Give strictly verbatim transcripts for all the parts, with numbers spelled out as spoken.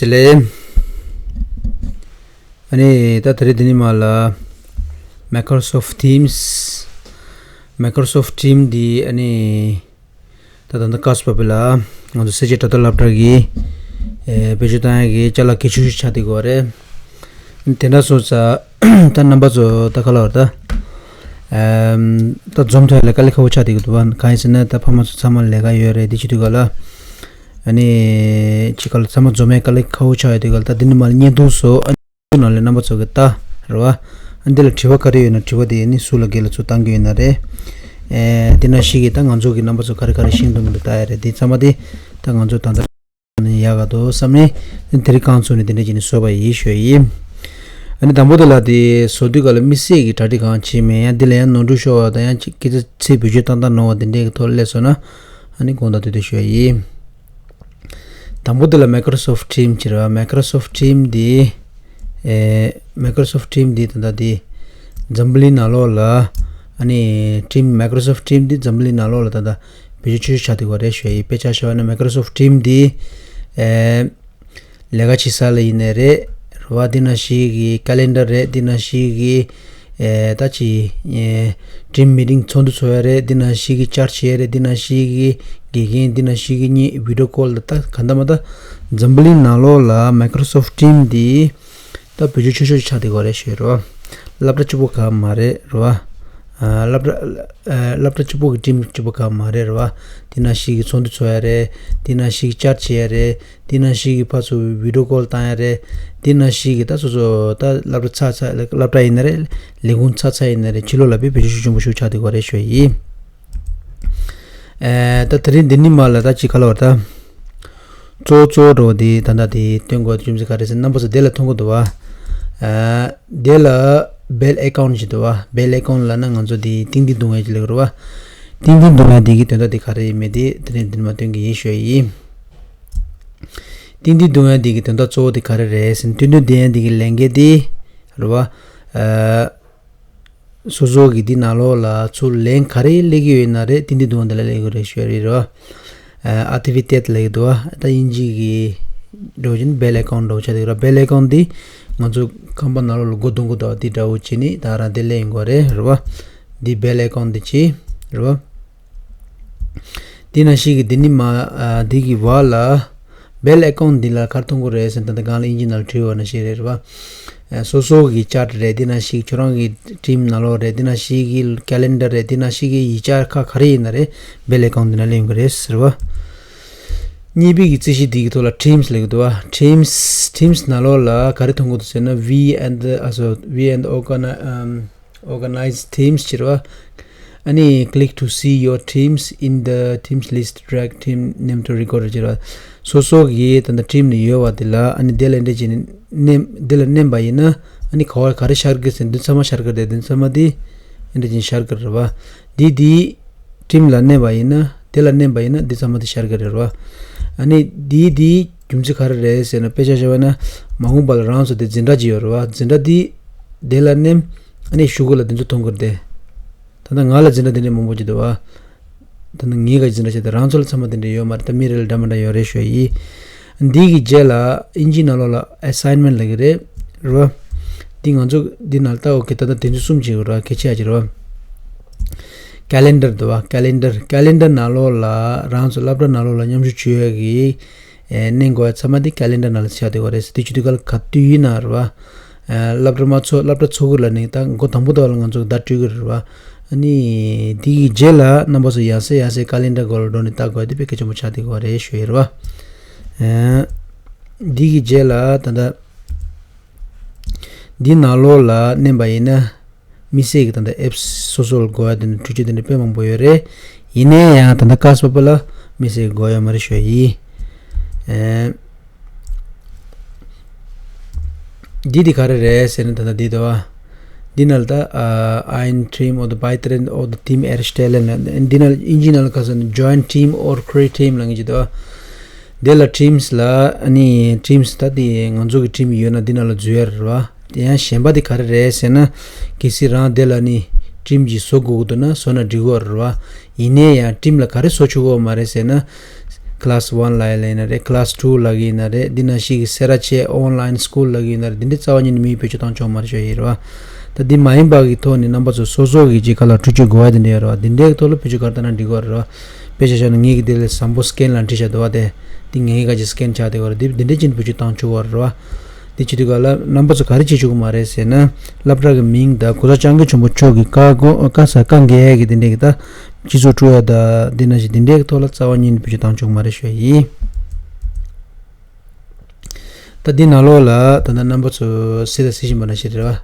དེ་ལས་ཨ་ནི་ད་དེ་རིང་འདི་ནས་མར་ལ་Microsoft Teams Microsoft Teams འདི་ཨ་ནི་ད་ད་ལྟ་དཀའ་སྤོབས་པ་ལ་ང་ཚོ་སེར་བྱེས་དྲ་ཐོག་སློབ་གྲྭ་གི་ཨེ་བེད་སྤྱོད་བཏང་ཡག་གི་ཅ་ལག་གལ་ཆེ་ཤོས་ཆགས་བསྡད་ཡོད་རེད། དེ་འདྲ་སོང་ཙང་ད་རྣམ་པ་ཚོ་ད་ག་ལ་བར་ད་ཨམ་ད་འཛོམས་ཐུབ་ཡག་ལ་དཀའ་ལས་ཁག་པོ་ཆགས་བསྡད་ཀྱི་འདུག་བ། གང་ཡིན་ཟེར་ན་ད་ཕ་མ་ཚོ་ཚང་མ་ལས་ཀ་ཡོད་རེད། དེ་བྱེད་དུས་ག་ལ་ཨ་ནི་ཅིག་ག་ལ་ཚང་མ་འཛོམས་ཡག་དཀའ་ལས་ཁག་པོ་ཆགས་ཡོད་དུས་ག་ལ་ད་འདི་ནས་མར་ལ་བརྙན་ཐུང་བཟོ། ཨ་ནི་ནང་ལ་རྣམ་པ་ཚོ་གི་ལྟ་རེད་བ། ཨ་འདི་ལ་དྲི་བ་ག་རེ་ཡོད་ན་དྲི་བ་དེ་ཨ་ནི་ཟུར་ལ་སྒེར་ལ་ཚུར་བཏང་གི་ཡོད་ན་རེད། ཨེ་དེ་ནང་བཞིན་གྱི་ད་ང་ཚོ་གི་རྣམ་པ་ཚོ་ག་རེ་ག་རེ་ཤེས་འདུག་མི་འདུག་ལྟ་ཡག་རེད། དེ་ཚང་མ་དེ་ད་ང་ཚོ་ད་ལྟ་ནས་ཡག་ག་འདུག་བསམ་ནས་དེ་རིང་རྐང་བཙུགས་ནས་དེ་འདྲ་བྱས་ནས་བཟོས་པ་ཡིན་ཞུ་ཡ་ཡིན། ཨ་ནི་དང་པོ་དེ་ལ་དེ་བཟོ་དུས་ག་ལ་དམིགས་བསལ་གྱི་གྲ་སྒྲིག་གང་བྱས་མེད། ཡང་འདི་ལ་ཡང་ནོར་འཁྲུལ་ཤོར་བ་དང་ཡང་ཅིག་སྐད་ཆ་ཚིག་བེད་སྤྱོད་བཏང་སྟངས་ནོར་བ་དེ་འདྲའི་གི་ཐོག་སླེབས་སོང་ན་ཨ་ནི་དགོངས་དག་དུས་དུ་ཞུ་ཡ་ཡིན། དང་པོ་དེ་ལ་Microsoft Teams བྱེད་ར། Microsoft Teams འདི་ཨེ་Microsoft Teams འདི་ད་ལྟ་འདི་འཛམ་བུ་གླིང་ནང་ལོགས་ལ་ཨ་ནི་Teams Microsoft Teams འདི་འཛམ་བུ་གླིང་ནང་ལོགས་ལ་ད་ལྟ་བེད་སྤྱོད་ཆེ་ཤོས་ཆགས་བསྡད་ཡོད་རེད་ཞུ་ཡ་ཡིན། དཔེ་ཆ་བཞག་ན་Microsoft Teams འདི་ཨེ་ལས་ཀ་བྱེད་ས་ལ་ཡིན་ནའི་རེད་རེད་བ། འདི་ནང་བཞིན་གྱི་Calendar རེད། འདི་ནང་བཞིན་གྱི་ཨེ་ད་ཅི་ཨེ་Teams Meeting ཚོགས་འདུ་ཚོགས་ཡ་རེད། འདི་ནང་བཞིན་གྱི་བཅར་བྱེད་ཡ་རེད། འདི་ནང་བཞིན་གྱི་དགེ་རྒན། འདི་ནང་བཞིན་གྱི་གཉིས་video call ད་ད་ག་འདྲ་མ་ད་འཛམ་བུ་གླིང་ནང་ལོགས་ལ་Microsoft Teams འདི་ད་བེད་སྤྱོད་ཆེ་ཤོས་ཆགས་བསྡད་ཡོད་རེད་ཞུ་ཡ་རེད་བ། སློབ་གྲྭ་གཅིག་པོ་ག་མ་རེད་རེད་བ། ཨ་སློབ་གྲྭ་ཨ་སློབ་གྲྭ་གཅིག་པོ་གི་Teams གཅིག་པོ་ག་མ་རེད་རེད་བ། འདི་ནང་བཞིན་གྱི་ཚོགས་འདུ་ཚོགས་ཡ་རེད། འདི་ནང་བཞིན་གྱི་བཅར་བྱེད་ཡ་རེད། འདི་ནང་བཞིན་གྱི་ཕར་ཚུར་video call བཏང་ཡ་རེད། འདི་ནང་བཞིན་གྱི་ད་སོ་སོ་ད་སློབ་གྲྭ་ཚ་ཚ་སློབ་གྲྭ་ཡིན་ན་རེད། ལས་ཁུངས་ཚ་ཚ་ཡིན་ན་རེད། ཕྱི་ལོགས་ལ་དཔེ་བེད་སྤྱོད་ཤུགས་ཆེན་པོ་ཞིག་ཆགས་བསྡད་ཡོད་རེད་ཞུ་ཡ་ཡིན། ཨེ་ད་དེ་རིང་འདི་ནས་མར་ལ་ད་ཅིག་ག་ལ་བར་ད། གཙོ་བོ་གཙོ་བོ་འདྲ་བོ་དེ་ད་ལྟ་དེ་སྟོན་དགོས་རྒྱུ་མཚན་ག་རེ་ཟེར་ན་རྣམ་པ་ཚོ་དེ་ལ་མཐོང་གི་འདུག་བ། ཨ་དེ་ལ་Bell Icon ཞིག་འདུག་བ། Bell Icon ལབ་ན་ང་ཚོ་དེ་ཏིང་ཏིང་རྡུང་ཡ་ཅིག་ལབ་ཀྱི་རེད་བ། ཏིང་ཏིང་རྡུང་ཡ་དེ་གི་དོན་དག་དེ་ག་རེ་ཡིན་མིན་དེ་དེ་རིང་འདི་ནས་མར་སྟོན་གྱི་ཡིན་ཞུ་ཡ་ཡིན། ཏིང་ཏིང་རྡུང་ཡ་དེ་གི་དོན་དག་གཙོ་བོ་དེ་ག་རེ་རེད་ཟེར་ན་ཏིང་ཏིང་རྡུང་ཡ་དེ་གི་ལས་འགན་དེ་རེད་བ། ཨ། སོ་སོ་གི་འདི་ནང་ལོགས་ལ་ཚུར་ལན་ག་རེ་སླེབས་ཀྱི་ཡོད་ན་རེད། ཏིང་ཏིང་རྡུང་བ་འདི་ལ་སླེབས་ཀྱི་རེད་ཞུ་ཡ་རེད་རོ། ཨ་Aktivität ལབ་ཀྱི་འདུག་བ། ད་དབྱིན་ཇི་གི་འགྲོ་བཞིན་Bell Icon འདྲ་བོ་ཆགས་འདུག་ར། Bell Icon འདི་ང་ཚོ་ཁང་པ་ནང་ལོགས་ལ་སྒོ་རྡུང་གི་འདུག་འདི་འདྲ་བོ་བྱས་ནས་ད་རང་དེ་སླེབས་ཡོང་གི་རེད་རེད་བ། འདི་Bell Icon འདི་བྱས་རེད་བ། འདི་ནང་བཞིན་གྱི་འདི་ནི་མ་ཨ་འདི་གི་བར་ལ། Bell Icon འདི་ལ་ག་རེ་མཐོང་གི་རེད་ཟེར་ན་ད་ལྟ་སྒང་ལ་དབྱིན་ཇི་ནང་ལ་བྲིས་ཡོད་པ་ནང་བཞིན་རེད་རེད་བ། ཨ་སོ་སོ་གི་chart རེད། འདི་ནང་བཞིན་ཁྱོད་རང་གི་Teams ནང་ལོགས་རེད། འདི་ནང་བཞིན་གི་Calendar རེད། འདི་ནང་བཞིན་གི་ཡིག་ཆ་ཁག་ག་རེ་ཡིན་ན་རེད། Bell Icon འདི་ནང་སླེབས་ཡོང་གི་རེད་ཟེར་བ། གཉིས་པའི་གི་རྩིས་གཞི་འདི་གི་ཐོག་ལ་Teams ལབ་ཀྱི་འདུག་བ། Teams Teams ནང་ལོགས་ལ་ག་རེ་མཐོང་གི་འདུག་ཟེར་ན་view and also view and organize um, organize Teams ཟེར་བ། ཨ་ནི་click to see your Teams in the Teams list, drag team name to record ཟེར་བ། སོ་སོ་གི་ད་ལྟ་Teams ནང་ཡོད་པ་དེ་ལ་ཨ་ནི་དེ་ལ་འདྲ་བྱས་ནས་མནན་དེ་ལ་མནན་པ་ཡིན་ན་ཨ་ནི་ག་བ་ག་རེ་ཤར་གི་ཟེར་འདི་ཚང་མ་ཤར་གི་རེད། འདི་ཚང་མ་དེ་འདྲ་བྱས་ནས་ཤར་གི་རེད་བ། འདི་འདི་Teams ལ་མནན་པ་ཡིན་ན་དེ་ལ་མནན་པ་ཡིན་ན་འདི་ཚང་མ་དེ་ཤར་གི་རེད་བ། ཨ་ནི་འདི་འདི་རྒྱུ་མཚན་ག་རེ་རེད་ཟེར་ན་དཔེ་ཆ་བཞག་པ་ན་མ་འོངས་པ་ལ་རང་ཚོ་དེ་འཛིན་གྲྭ་ཅིག་ཡོད་རེད་བ། འཛིན་གྲྭ་འདི་དེ་ལ་མནན། ཨ་ནི་གཞུག་གུ་ལ་དེ་ཚོ་མཐོང་གི་རེད་དེ། ད་ལྟ་ང་ལ་འཛིན་གྲྭ་དེ་འདྲ་མང་པོ་ཅིག་འདུག་བ། ད་ལྟ་ངའི་ག་འཛིན་གྲྭ་ཅིག་དང་རང་ཚོ་ལ་ཚང་མ་དེ་འདྲ་ཡོད་མ་རེད། ད་མི་རེ་ལ་འདྲ་མི་འདྲ་ཡོད་རེད་ཞུ་ཡ་ཡིན། འདི་གི་རྗེས་ལ་དབྱིན་ཇིའི་ནང་ལོགས་ལ་assignment ལབ་ཀྱི་རེད། རེད་བ། འདི་ང་ཚོ་འདི་ནང་ལ་ད་okay ད་ལྟ་དེ་ཚོ་གསུམ་ཅིག་ཡོད་རེད་བ། གལ་ཆེ་ཡ་ཅིག་རེད་བ། Calendar འདུག་བ། Calendar Calendar ནང་ལོགས་ལ་རང་ཚོ་སློབ་གྲྭ་ནང་ལོགས་ལ་མཉམ་ཞུགས་བྱེད་ཡ་གི་ཨེ་གནང་དགོས་ཡ་ཚང་མ་འདི་Calendar ནང་ལ་ཆགས་བསྡད་ཡོད་རེད། དེ་བྱེད་དུས་ག་ལ་ག་དུས་ཡིན་ན་རེད་བ། ཨེ་སློབ་གྲྭ་མ་ཚོགས་སློབ་གྲྭ་ཚོགས་གི་ལ་ནི་ད་འགོ་དང་པོ་དག་ལ་ང་ཚོ་བརྡ་སྤྲོད་གི་རེད་བ། ཨ་ནི་དེ་གི་རྗེས་ལ་རྣམ་པ་ཚོ་ཡང་སེ་ཡང་སེ་Calendar སྒང་ལ་འགྲོ་ནས་ལྟ་དགོས་ཡ་དེ་དཔེ་གལ་ཆེན་པོ་ཆགས་བསྡད་ཡོད་རེད་ཞུ་ཡ་རེད་བ། ཨེ་དེ་གི་རྗེས་ལ་ད་ལྟ་འདི་ནང་ལོགས་ལ་མནན་པ་ཡིན་ན། དམིགས་བསལ་གྱི་ད་ལྟ་apps སོ་སོ་ལ་དགོས་ཡ་དེ་འདྲ་འཕྲུལ་ཆས་དེ་འདྲ་དཔེ་མང་པོ་ཡོད་རེད། ཡིན་ནའི་ཡང་ད་ལྟ་ཀ་སོ་པ་ལ་དམིགས་བསལ་གྱི་དགོས་ཡ་མ་རེད་ཞུ་ཡ་ཡིན། ཨེ། འདི་དེ་ག་རེ་རེད་ཟེར་ན་ད་ལྟ་འདི་དོ། འདི་ནང་ལ་ད་ཨ་Ein Team oder Beitreten oder Team erstellen འདི་ནང་ལ་དབྱིན་ཇི་ནང་ལ་ག་ཟེར་ན་Join Team or Create Team ལབ་མཁན་ཅིག་འདུག་དེ་ལ་Teams ལ་ཨ་ནི་Teams ད་དེ་ང་ཚོ་གི་Team ཡོད་ན་འདི་ནང་ལ་འཛུལ་ཡ་རེད་བ། དེ་ཡང་གཞན་པ་དེ་ག་རེ་རེད་ཟེར་ན། གལ་སྲིད་རང་དེ་ལ་ནི་Team ཅིག་བཟོ་དགོས་ཀྱི་འདུག་ན་བཟོ་ན་འགྲིག་གི་རེད་བ། ཡིན་ནའི་ཡང་Team ལ་ག་རེ་བཟོ་ཆོག་གི་མ་རེད་ཟེར་ན། Class one ལབ་ཡ་ལ་ཡིན་ན་རེད། Class two ལབ་ཀྱི་ཡིན་ན་རེད། འདི་ནང་བཞིན་གྱི་སེ་ར་བྱེས་online school ལབ་ཀྱི་ཡིན་ན་རེད། འདི་འདྲའི་རྩ་བ་ཉིད་ནས་མིའི་བེད་སྤྱོད་བཏང་ཆོག་མ་རེད་ཞུ་ཡ་ཡིན་རེད་བ། ད་འདི་མ་ཡིན་པ་གི་ཐོག་ནས་རྣམ་པ་ཚོ་སོ་སོ་གི་ཅིག་ཁ་ལ་འཁྲུལ་ཆོས་དགོས་ཡ་དེ་འདྲ་ཡོད་རེད་བ། འདི་འདྲའི་ཐོག་ལ་བེད་སྤྱོད་ག་རེ་བཏང་ན་འགྲིག་གི་རེད་བ། དཔེ་ཆ་བཞག་ན་ངེད་ཀྱི་འདི་ལ་བཟང་པོ་scan ལ་བྲིས་བཞག་འདུག་བ། དེ་འདི་ངེད་ཀྱི་ག་ཅིག་scan ཆགས་བསྡད་ཡོད་རེད། འདི་འདི་འདྲའི་ཅིག་བེད་སྤྱོད་བཏང་ཆོག་གི་རེད་བ། འདི་བྱེད་དུས་ག་ལ་རྣམ་པ་ཚོ་ག་རེ་བྱེད་ཆོག་གི་མ་རེད་ཟེར་ན། སློབ་གྲྭ་གི་མིང་དང་གོང་ས་སྐྱབས་མགོན་ཆེན་པོ་མཆོག་གི་བཀའ་དགོངས་བཀའ་ས་བཀའ་འགལ་ཡ་གི་དེ་འདྲའི་གི་ད་སྤྱི་ཚོགས་དཀྲུག་ཡ་ད་འདི་ནང་བཞིན་འདི་འདྲའི་གི་ཐོག་ལ་རྩ་བ་ཉིད་ནས་བེད་སྤྱོད་བཏང་ཆོག་གི་མ་རེད་ཞུ་ཡ་ཡིན། ད་འདི་ནང་ལོགས་ལ་ད་ལྟ་རྣམ་པ་ཚོ་གཟིགས་དང་གཟིགས་བཞིན་པ་ནང་བཞིན་རེད་བ།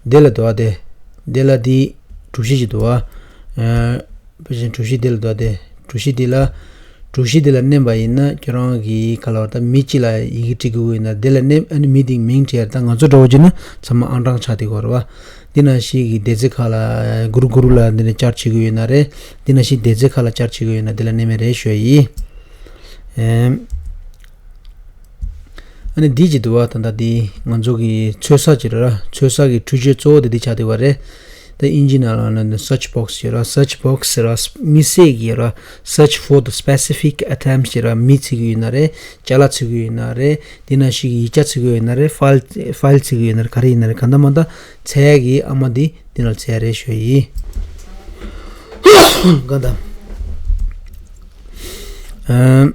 འདི་ལ་འདུག་བ་དེ། འདི་ལ་འདི་གྲུ་བཞི་ཅིག་འདུག་བ། ཨ། དཔེ་ཅན་གྲུ་བཞི་འདི་ལ་འདུག་བ་དེ། གྲུ་བཞི་འདི་ལ། གྲུ་བཞི་འདི་ལ་མནན་པ་ཡིན་ན་ཁྱོད་རང་གི་ག་ལ་བར་ད་མི་གཅིག་ལ་ཡི་གེ་འབྲི་དགོས་ཡོད་ན་འདི་ལ་མནན། ཨ་ནི་མི་དེའི་མིང་བྲིས་ཡ་རེད། ད་ང་ཚོ་འདྲ་བོ་བྱས་ན་ཚང་མ་ཨང་གྲངས་ཆགས་བསྡད་ཡོད་རེད་བ། འདི་ནང་བཞིན་གྱི་སྡེ་ཚན་ཁག་ལ་group group ལ་འདི་ནས་བཅར་བྱེད་དགོས་ཡོད་ན་རེད། འདི་ནང་བཞིན་སྡེ་ཚན་ཁག་ལ་བཅར་བྱེད་དགོས་ཡོད་ན་འདི་ལ་མནན་པ་རེད་ཞུ་ཡ་ཡིན། ཨེམ། ཨ་ནི་འདི་ཅིག་འདུག་བ། ད་ལྟ་འདི་ང་ཚོ་གི་འཚོལ་ས་ཅིག་རེད་ར། འཚོལ་ས་གི་འཕྲུལ་ཆས་གཙོ་བོ་དེ་འདི་ཆགས་བསྡད་པ་རེད། ད་དབྱིན་ཇི་ནང་ལ་ནི་search box ཅིག་ར། search box ཟེར་ར། དམིགས་བསལ་གྱི་ར། search for the specific items ཅིག་ར། མི་འཚོལ་གི་ཡོད་ན་རེད། ཅ་ལག་འཚོལ་གི་ཡོད་ན་རེད། འདི་ནང་བཞིན་གྱི་ཡིག་ཆ་འཚོལ་གི་ཡོད་ན་རེད། file file འཚོལ་གི་ཡོད་ན་རེད། ག་རེ་ཡིན་ན་རེད། གང་ལྟར་མ་ལྟར་འཚོལ་ཡ་གི་ཨ་མ་འདི་འདི་ནང་འཚོལ་ཡ་རེད་ཞུ་ཡ་ཡིན། གང་ལྟར། ཨ།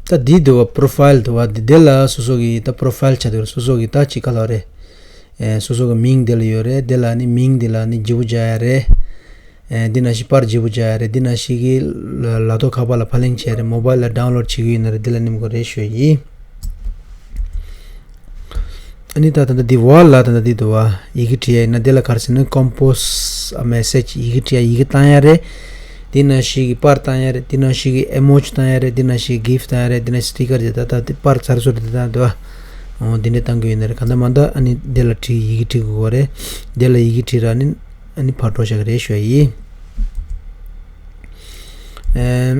ད་འདི་འདུག་བ། profile འདུག་བ། འདི་འདི་ལ་སོ་སོ་གི་ད་profile ཆགས་འདུག་ར། སོ་སོ་གི་ད་ཅིག་ག་ལ་རེད། ཨེ། སོ་སོ་གི་མིང་འདི་ལ་ཡོད་རེད། འདི་ལ་ནི་མིང་འདི་ལ་ནི་བརྗེ་པོ་རྒྱག་ཡ་རེད། ཨེ། འདི་ནང་བཞིན་པར་བརྗེ་པོ་རྒྱག་ཡ་རེད། འདི་ནང་བཞིན་གི་ལ་ལག་ཐོག་ཁ་པར་ལ་ཕབ་ལེན་བྱས་རེད། mobile ལ་download བྱེད་ཀྱི་ཡོད་ན་རེད། འདི་ལ་ནི་མགོ་རེད་ཞུ་ཡ་ཡིན། ཨ་ནི་ད་ད་ལྟ་འདི་བར་ལ་ད་ལྟ་འདི་འདུག་བ། ཡི་གེ་བྲིས་ཡ་ཡིན་ན་འདི་ལ་ག་རེ་ཟེར་ན་compose a message ཡི་གེ་བྲིས་ཡ། ཡི་གེ་བཏང་ཡ་རེད། འདི་ནང་བཞིན་གི་པར་བཏང་ཡ་རེད། འདི་ནང་བཞིན་གི་emoji བཏང་ཡ་རེད། འདི་ནང་བཞིན་གི་gif བཏང་ཡ་རེད། འདི་ནང་sticker དེ་ད་ད་འདི་པར་ཚར་སོ་རེད། འདི་ད་འདུག་བ། འོ་འདི་འདྲ་བཏང་གི་ཡོད་ན་རེད། གང་ལྟར་མ་ལྟར་ཨ་ནི་འདི་ལ་བྲིས་ཡི་གེ་བྲིས་དགོས་པ་རེད། འདི་ལ་ཡི་གེ་བྲིས་ར་ནི་ཨ་ནི་ཕར་འགྲོ་བཞག་གི་རེད་ཞུ་ཡ་ཡིན། ཨེམ།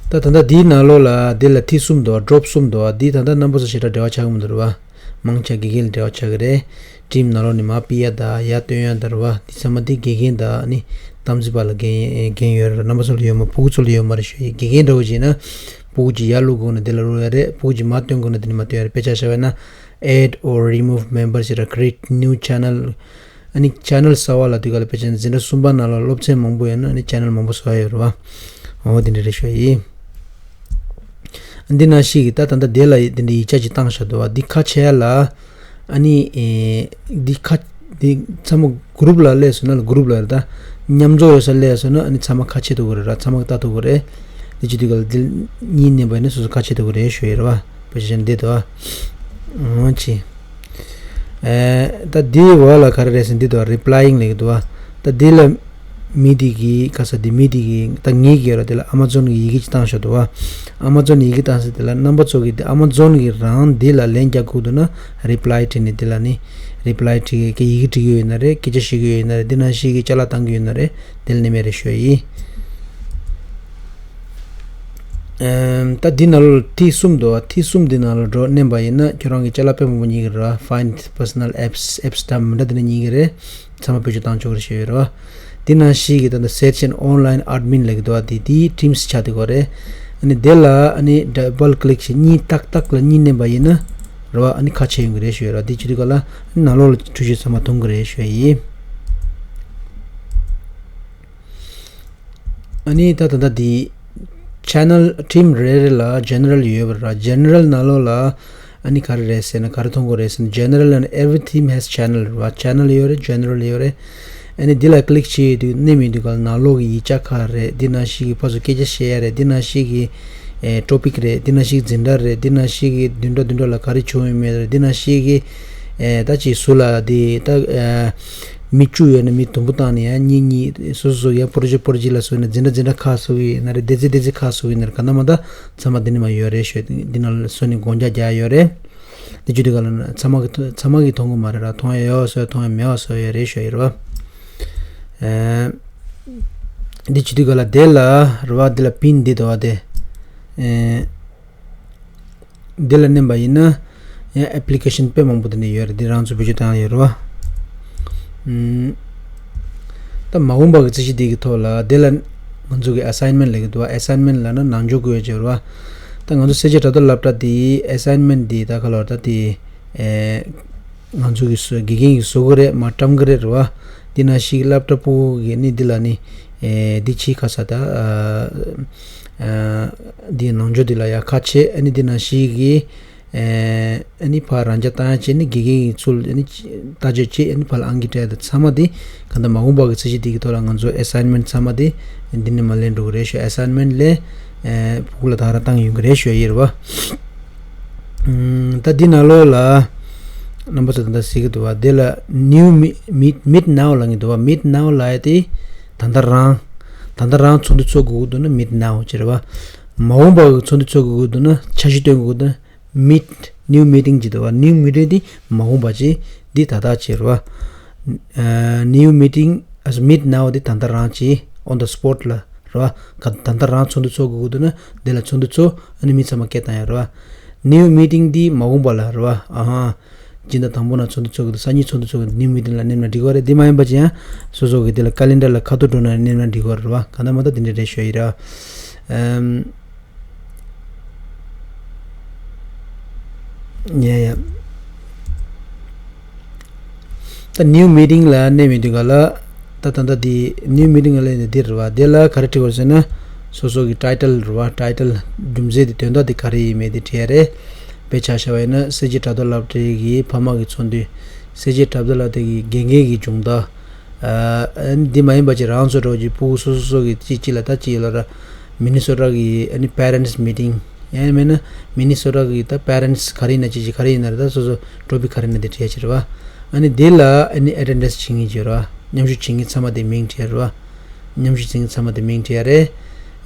ད་ད་ལྟ་འདིའི་ནང་ལོགས་ལ་འདི་ལ་ཐིག་གསུམ་འདུག་བ། drop གསུམ་འདུག་བ། འདི་ད་ལྟ་རྣམ་པ་ཚོ་ཞེ་དྲག་འབྲེལ་བ་ཆགས་ཀྱི་མི་འདུག་རེད་བ། མང་ཆེ་དགེ་རྒན་ལ་འབྲེལ་བ་ཆགས་ཀྱི་རེད། team ནང་ལོགས་ནས་མར་ཕུད་ཡ་དང་ཡར་བཏོན་ཡ་དང་རེད་བ། འདི་ཚང་མ་འདི་དགེ་རྒན་དང་ནི་གཏམ་རྩོད་པ་ལ་འགན་འགན་ཡོད་རེད། རྣམ་པ་ཚོ་ལ་ཡོད་མ། ཕྲུ་གུ་ཚོ་ལ་ཡོད་མ་རེད་ཞུ་ཡ། དགེ་རྒན་འདྲ་བོ་བྱས་ན་ཕྲུ་གུ་ཅིག་ཡར་བླུག་དགོས་ན་འདི་ལ་བླུག་ཡ་རེད། ཕྲུ་གུ་ཅིག་མར་བཏོན་དགོས་ན་འདི་ནས་མར་བཏོན་ཡ་རེད། དཔེ་ཆ་བཞག་པ་ཡིན་ན་add or remove member ཞེས་ར། create new channel ཨ་ནི་channel གསར་པ་ལ་དུས་ག་ལ་ཕལ་ཆེར་འཛིན་གྲྭ་གསུམ་པ་ནང་ལ་སློབ་ཚན་མང་པོ་ཡོད་ན་ཨ་ནི་channel མང་པོ་བཟོ་ཡ་ཡོད་རེད་བ། འོ་དེ་འདྲ་རེད་ཞུ་ཡ་ཡིན། འདི་ནང་བཞིན་གྱི་ད་ད་ལྟ་དེ་ལ་དེ་འདྲ་ཡིག་ཆ་ཅིག་བཏང་བཞག་འདུག་བ། འདི་ཁ་ཕྱེ་ཡ་ལ་ཨ་ནི་ཨེ་འདི་ཁ་འདི་ཚང་མ་group ལ་སླེབས་སོང་ན། group ལ་རེད། ད་མཉམ་འཇོག་ཡོད་ས་སླེབས་སོང་ན་ཨ་ནི་ཚང་མ་ཁ་ཕྱེ་ཐུབ་ཀྱི་རེད་ར། ཚང་མ་ལྟ་ཐུབ་ཀྱི་རེད། འདི་བྱེད་དུས་ག་ལ་འདི་གཉིས་མནན་པ་ཡིན་ན་སོ་སོ་ཁ་ཕྱེ་ཐུབ་ཀྱི་རེད་ཞུ་ཡ་རེད་བ། དཔེ་ཆ་བཞག་ན་འདི་འདུག་བ། འོ་ཅི། ཨེ། ད་འདིའི་འོག་ལ་ག་རེ་རེད་ཟེར་ན་འདི་འདུག་བ། replying ལབ་ཀྱི་འདུག་བ། ད་འདི་ལ་མི་འདི་གིས་ག་ས་འདི་མི་འདི་གིས་ད་ངེད་ཀྱི་ར་དེ་ལ་Amazon གི་ཡི་གེ་ཅིག་བཏང་བཞག་འདུག་བ། Amazon ཡི་གེ་བཏང་ས་དེ་ལ་རྣམ་པ་ཚོ་གིས་དེ་Amazon གིས་རང་འདི་ལ་ལན་རྒྱག་དགོས་འདུག་ན་reply བྲིས་ནས་དེ་ལ་ནི་reply བྲིས་ཀྱི་ཡི་གེ་འབྲི་གི་ཡོད་ན་རེད། སྐད་ཆ་བཤད་ཀྱི་ཡོད་ན་རེད། འདི་ནང་བཞིན་གྱི་ཅ་ལག་བཏང་གི་ཡོད་ན་རེད། དེ་ལ་ནི་མེད་རེད་ཞུ་ཡ་ཡིན། ཨེམ། ད་འདི་ནང་ལོགས་ཐིག་གསུམ་འདུག་བ། ཐིག་གསུམ་འདི་ནང་ལ་འགྲོ་མནན་པ་ཡིན་ན་ཁྱོད་རང་གི་ཅ་ལག་དཔེ་མང་པོ་རྙེད་ཀྱི་རེད། Find personal apps, apps འདྲ་མི་འདྲ་འདི་འདྲ་རྙེད་ཀྱི་རེད། ཚང་མ་བེད་སྤྱོད་བཏང་ཆོག་གི་རེད་ཞུ་ཡ་རེད་བ། འདི་ནང་བཞིན་གྱི་ད་ལྟ་search and online admin ལབ་ཀྱི་འདུག་བ། འདི་འདི་Teams ཆགས་བསྡད་ཀྱི་རེད། ཨ་ནི་འདི་ལ་ཨ་ནི་double click བྱས། གཉིས་ཏག་ཏག་ལ་གཉིས་མནན་པ་ཡིན་ན་རེད་བ། ཨ་ནི་ཁ་ཕྱེ་ཡོང་གི་རེད་ཞུ་ཡ་རེད་བ། འདི་བྱེད་དུས་ག་ལ་ནང་ལོགས་ལ་འཕྲུལ་ཆས་ཚང་མ་མཐོང་གི་རེད་ཞུ་ཡ་ཡིན། ཨ་ནི་ད་ད་ད་འདི་channel team རེ་རེ་ལ་general ཡོད་པ་ར། general ནང་ལོགས་ལ་ཨ་ནི་ག་རེ་རེད་ཟེར་ན་ག་རེ་མཐོང་གི་རེད་ཟེར་ན། general and every team has channel ར། channel ཡོད་རེད། general ཡོད་རེད། ཨ་ནི་འདི་ལ་click བྱེད་དུས་མནན་མི་འདུག་ག་ལ་ནང་ལོགས་ཀྱི་ཡིག་ཆ་ཁག་རེད། འདི་ནང་བཞིན་གྱི་ཕར་ཚུར་སྐད་ཆ་བཤད་ཡ་རེད། འདི་ནང་བཞིན་གྱི་ཨེ་topic རེད། འདི་ནང་བཞིན་གྱི་འཛིན་གྲྭ་རེད། འདི་ནང་བཞིན་གྱི་བདུན་ཕྲག་བདུན་ཕྲག་ལ་ག་རེ་བྱུང་ཡོད་མེད་རེད། འདི་ནང་བཞིན་གྱི་ཨེ་ད་ཅིག་ཟུར་ལ་འདི་ད་ཨེ། མི་བཅུ་ཡོད་ན་མི་དུམ་བུ་བཏང་ནས་ཡང་གཉིས་གཉིས་སོ་སོ་སོ་ཡང་project project ལ་སོགས་ནས་འཛིན་གྲྭ་འཛིན་གྲྭ་ཁག་སོགས་ཡིན་ན་རེད། སྡེ་ཚན་སྡེ་ཚན་ཁག་སོགས་ཡིན་ན་རེད། གང་ལྟར་མ་ལྟར་ཚང་མ་འདི་ནས་མ་ཡོད་རེད་ཤོད། འདི་ནང་ལ་སོ་ནས་སྒོ་ལྕགས་རྒྱག་ཡོད་རེད། འདི་བརྒྱུད་དུས་ག་ལ་ན་ཚང་མ་གི་ཚང་མ་གིས་མཐོང་གི་མ་རེད་ར། མཐོང་ཡ་ཡོད་སོ་མཐོང་ཡ་མེད་པ་སོ་ཡོད་རེད་ཤོད་ཡོད་རེད་བ། ཨེ། འདི་བརྒྱུད་དུས་ག་ལ་དེ་ལ་རེད་བ། འདི་ལ་pin འདི་འདུག་བ་དེ། ཨེ། འདི་ལ་མནན་པ་ཡིན་ན་ཡང་application དཔེ་མང་པོ་དེ་འདྲ་ཡོད་རེད། འདི་རང་ཚོ་བེད་སྤྱོད་བཏང་ཡོད་རེད་བ། ཨུམ། ད་མ་འོངས་པ་གི་རྩིས་གཞི་འདི་གི་ཐོག་ལ་འདི་ལ་ ང་ཚོ་གི་assignment་ལབ་ཀྱི་འདུག་བ། assignment་ལབ་ན་ནང་འཇུག་དགོས་ཡོད་ཅེས་རེད་བ། ད་ང་ཚོ་གསལ་བྱེད་བྲག་རྡོ་སློབ་གྲྭ་དེ་assignment་དེ་ད་ག་ལ་བར་ད་དེ་ཨེ་ང་ཚོ་གི་བཟོ་དགེ་རྒན་གྱིས་བཟོ་གི་རེད་མ་བཀྲམ་གི་རེད་རེད་བ། དེ་ནང་བཞིན་སློབ་གྲྭ་ཕྲུ་གུ་གི་ནི་འདི་ལ་ནི་ཨེ་འདི་ཕྱི་ཁ་ས་ད་ཨ་ཨ་འདི་ནང་འཇུག་འདི་ལ་ཡ་ཁ་ཕྱེ། ཨ་ནི་འདི་ནང་བཞིན་གི་ཨ་ནི་ཕར་རང་རྐྱ་བཏང་ཡ་བྱས་ནི་དགེ་རྒན་གྱི་ཚུལ་ཨ་ནི་ལྟ་དཔྱད་བྱས། ཨ་ནི་ཕར་ལ་ཨང་ཀི་སྤྲད་དེ་ཚང་མ་དེ་ག་འདྲ་མ་འོངས་པ་གི་ཚད་གཞི་དེ་གི་ཐོག་ལ་ང་ཚོ་assignment་ཚང་མ་དེ་འདི་ནས་མར་ལེན་འགྲོ་གི་རེད་ཞུ། assignment་ལས་ཕྲུ་གུ་ལ་ད་ག་རང་བཏང་ཡོང་གི་རེད་ཞུ་ཡ་ཡིན་རེད་བ། ད་འདི་ནང་ལོགས་ལ་རྣམ་པ་ཚོ་ད་ལྟ་གཟིགས་ཀྱི་འདུག་བ། དེ་ལ་new meet meet now་ལབ་ཀྱི་འདུག་བ། meet now་ལབ་ཡ་དེ་ད་ལྟ་རང་ད་ལྟ་རང་ཚོགས་འདུ་ཚོགས་དགོས་ཀྱི་འདུག་ན་meet now་ཅེས་རེད་བ། མ་འོངས་པ་གི་ཚོགས་འདུ་ཚོགས་དགོས་ཀྱི་འདུག་ན་འཆར་གཞི་བཏོན་དགོས་ཀྱི་འདུག་ན་meet new meeting་ཅེས་འདུག་བ། new meeting་དེ་མ་འོངས་པ་ཅེས་འདི་ད་ལྟ་ཅེས་རེད་བ། ཨ་new meeting ཨ་meet now་དེ་ད་ལྟ་རང་ཅེས་on the spot་ལ་རེད་བ། ག་ད་ལྟ་རང་ཚོགས་འདུ་ཚོགས་དགོས་ཀྱི་འདུག་ན་དེ་ལ་ཚོགས་འདུ་ཚོགས། ཨ་ནི་མི་ཚང་མ་སྐད་བཏང་ཡ་རེད་བ། new meeting་འདི་མ་འོངས་པ་ལ་རེད་བ། ཨ་ཧ། སྤྱི་ཟླ་དང་པོ་ནང་ཚོགས་འདུ་ཚོགས་ཀྱི་འདུག་སང་ཉིན་ཚོགས་འདུ་ཚོགས་ཀྱི་འདུག new meeting་ལ་མནན་ན་འགྲིག་གི་རེད། དེ་མ་ཡིན་པ་ཅི་ཡང་སོ་སོ་གི་དེ་ལ་calendar་ལ་ཁ་ཐུག་འགྲོ་ན་མནན་ན་འགྲིག་གི་རེད་བ། གང་ལྟར་མ་ལྟར་དེ་འདྲ་རེད་ཞུ་ཡི་རེད་བ། ཨམ། ཡ་ཡ། ད་new meeting་ལ་གནས་མི་འདུག་ག་ལ། ད་ད་ལྟ་འདི་new meeting་ལ་ནི་འདི་རེད་བ། འདི་ལ་ག་རེ་བྲིས་པ་རེད་ཟེར་ན། སོ་སོ་གི་title་རེད་བ། title་རྒྱུ་མཚན་དེ་དོན་དག་དེ་ག་རེ་ཡིན་མིན་དེ་བྲིས་ཡ་རེད། དཔེ་ཆ་བཞག་པ་ཡིན་ན་གསལ་བྱེད་བྲག་རྡོ་སློབ་གྲྭའི་གི་ཕ་མ་གི་ཚོགས་འདུ། གསལ་བྱེད་བྲག་རྡོ་སློབ་གྲྭའི་གི་དགེ་རྒན་གི་སྦྱོང་བརྡར། ཨ་འདི་མ་ཡིན་པ་ཅིག་རང་ཚོ་འདྲ་བོ་ཅིག་ཕྲུ་གུ་སོ་སོ་སོ་གི་ཅིག་ཅིག་ལ་ད་ཅིག་ལ་ར། མི་ནི་སོ་ཊ་གི་ཨ་ནི་parents meeting། ཡང་མིན་ན་མི་ནི་སོ་ཊ་གི་ད་parents་ག་རེ་ཡིན་ན་ཅི་ཅི་ག་རེ་ཡིན་ན་རེད། ད་སོ་སོ་འགྲོ་བི་ག་རེ་ཡིན་ན་དེ་བྲིས་ཡ་ཅིག་རེད་བ། ཨ་ནི་དེ་ལ་ཨ་ནི་attendance་བྱེད་མཁན་ཅིག་རེད་བ། མཉམ་ཞུགས་བྱེད་མཁན་ཚང་མ་དེ་མིང་བྲིས་ཡ་རེད་བ། མཉམ་ཞུགས་བྱེད་མཁན་ཚང་མ་དེ་མིང་བྲིས་ཡ་རེད།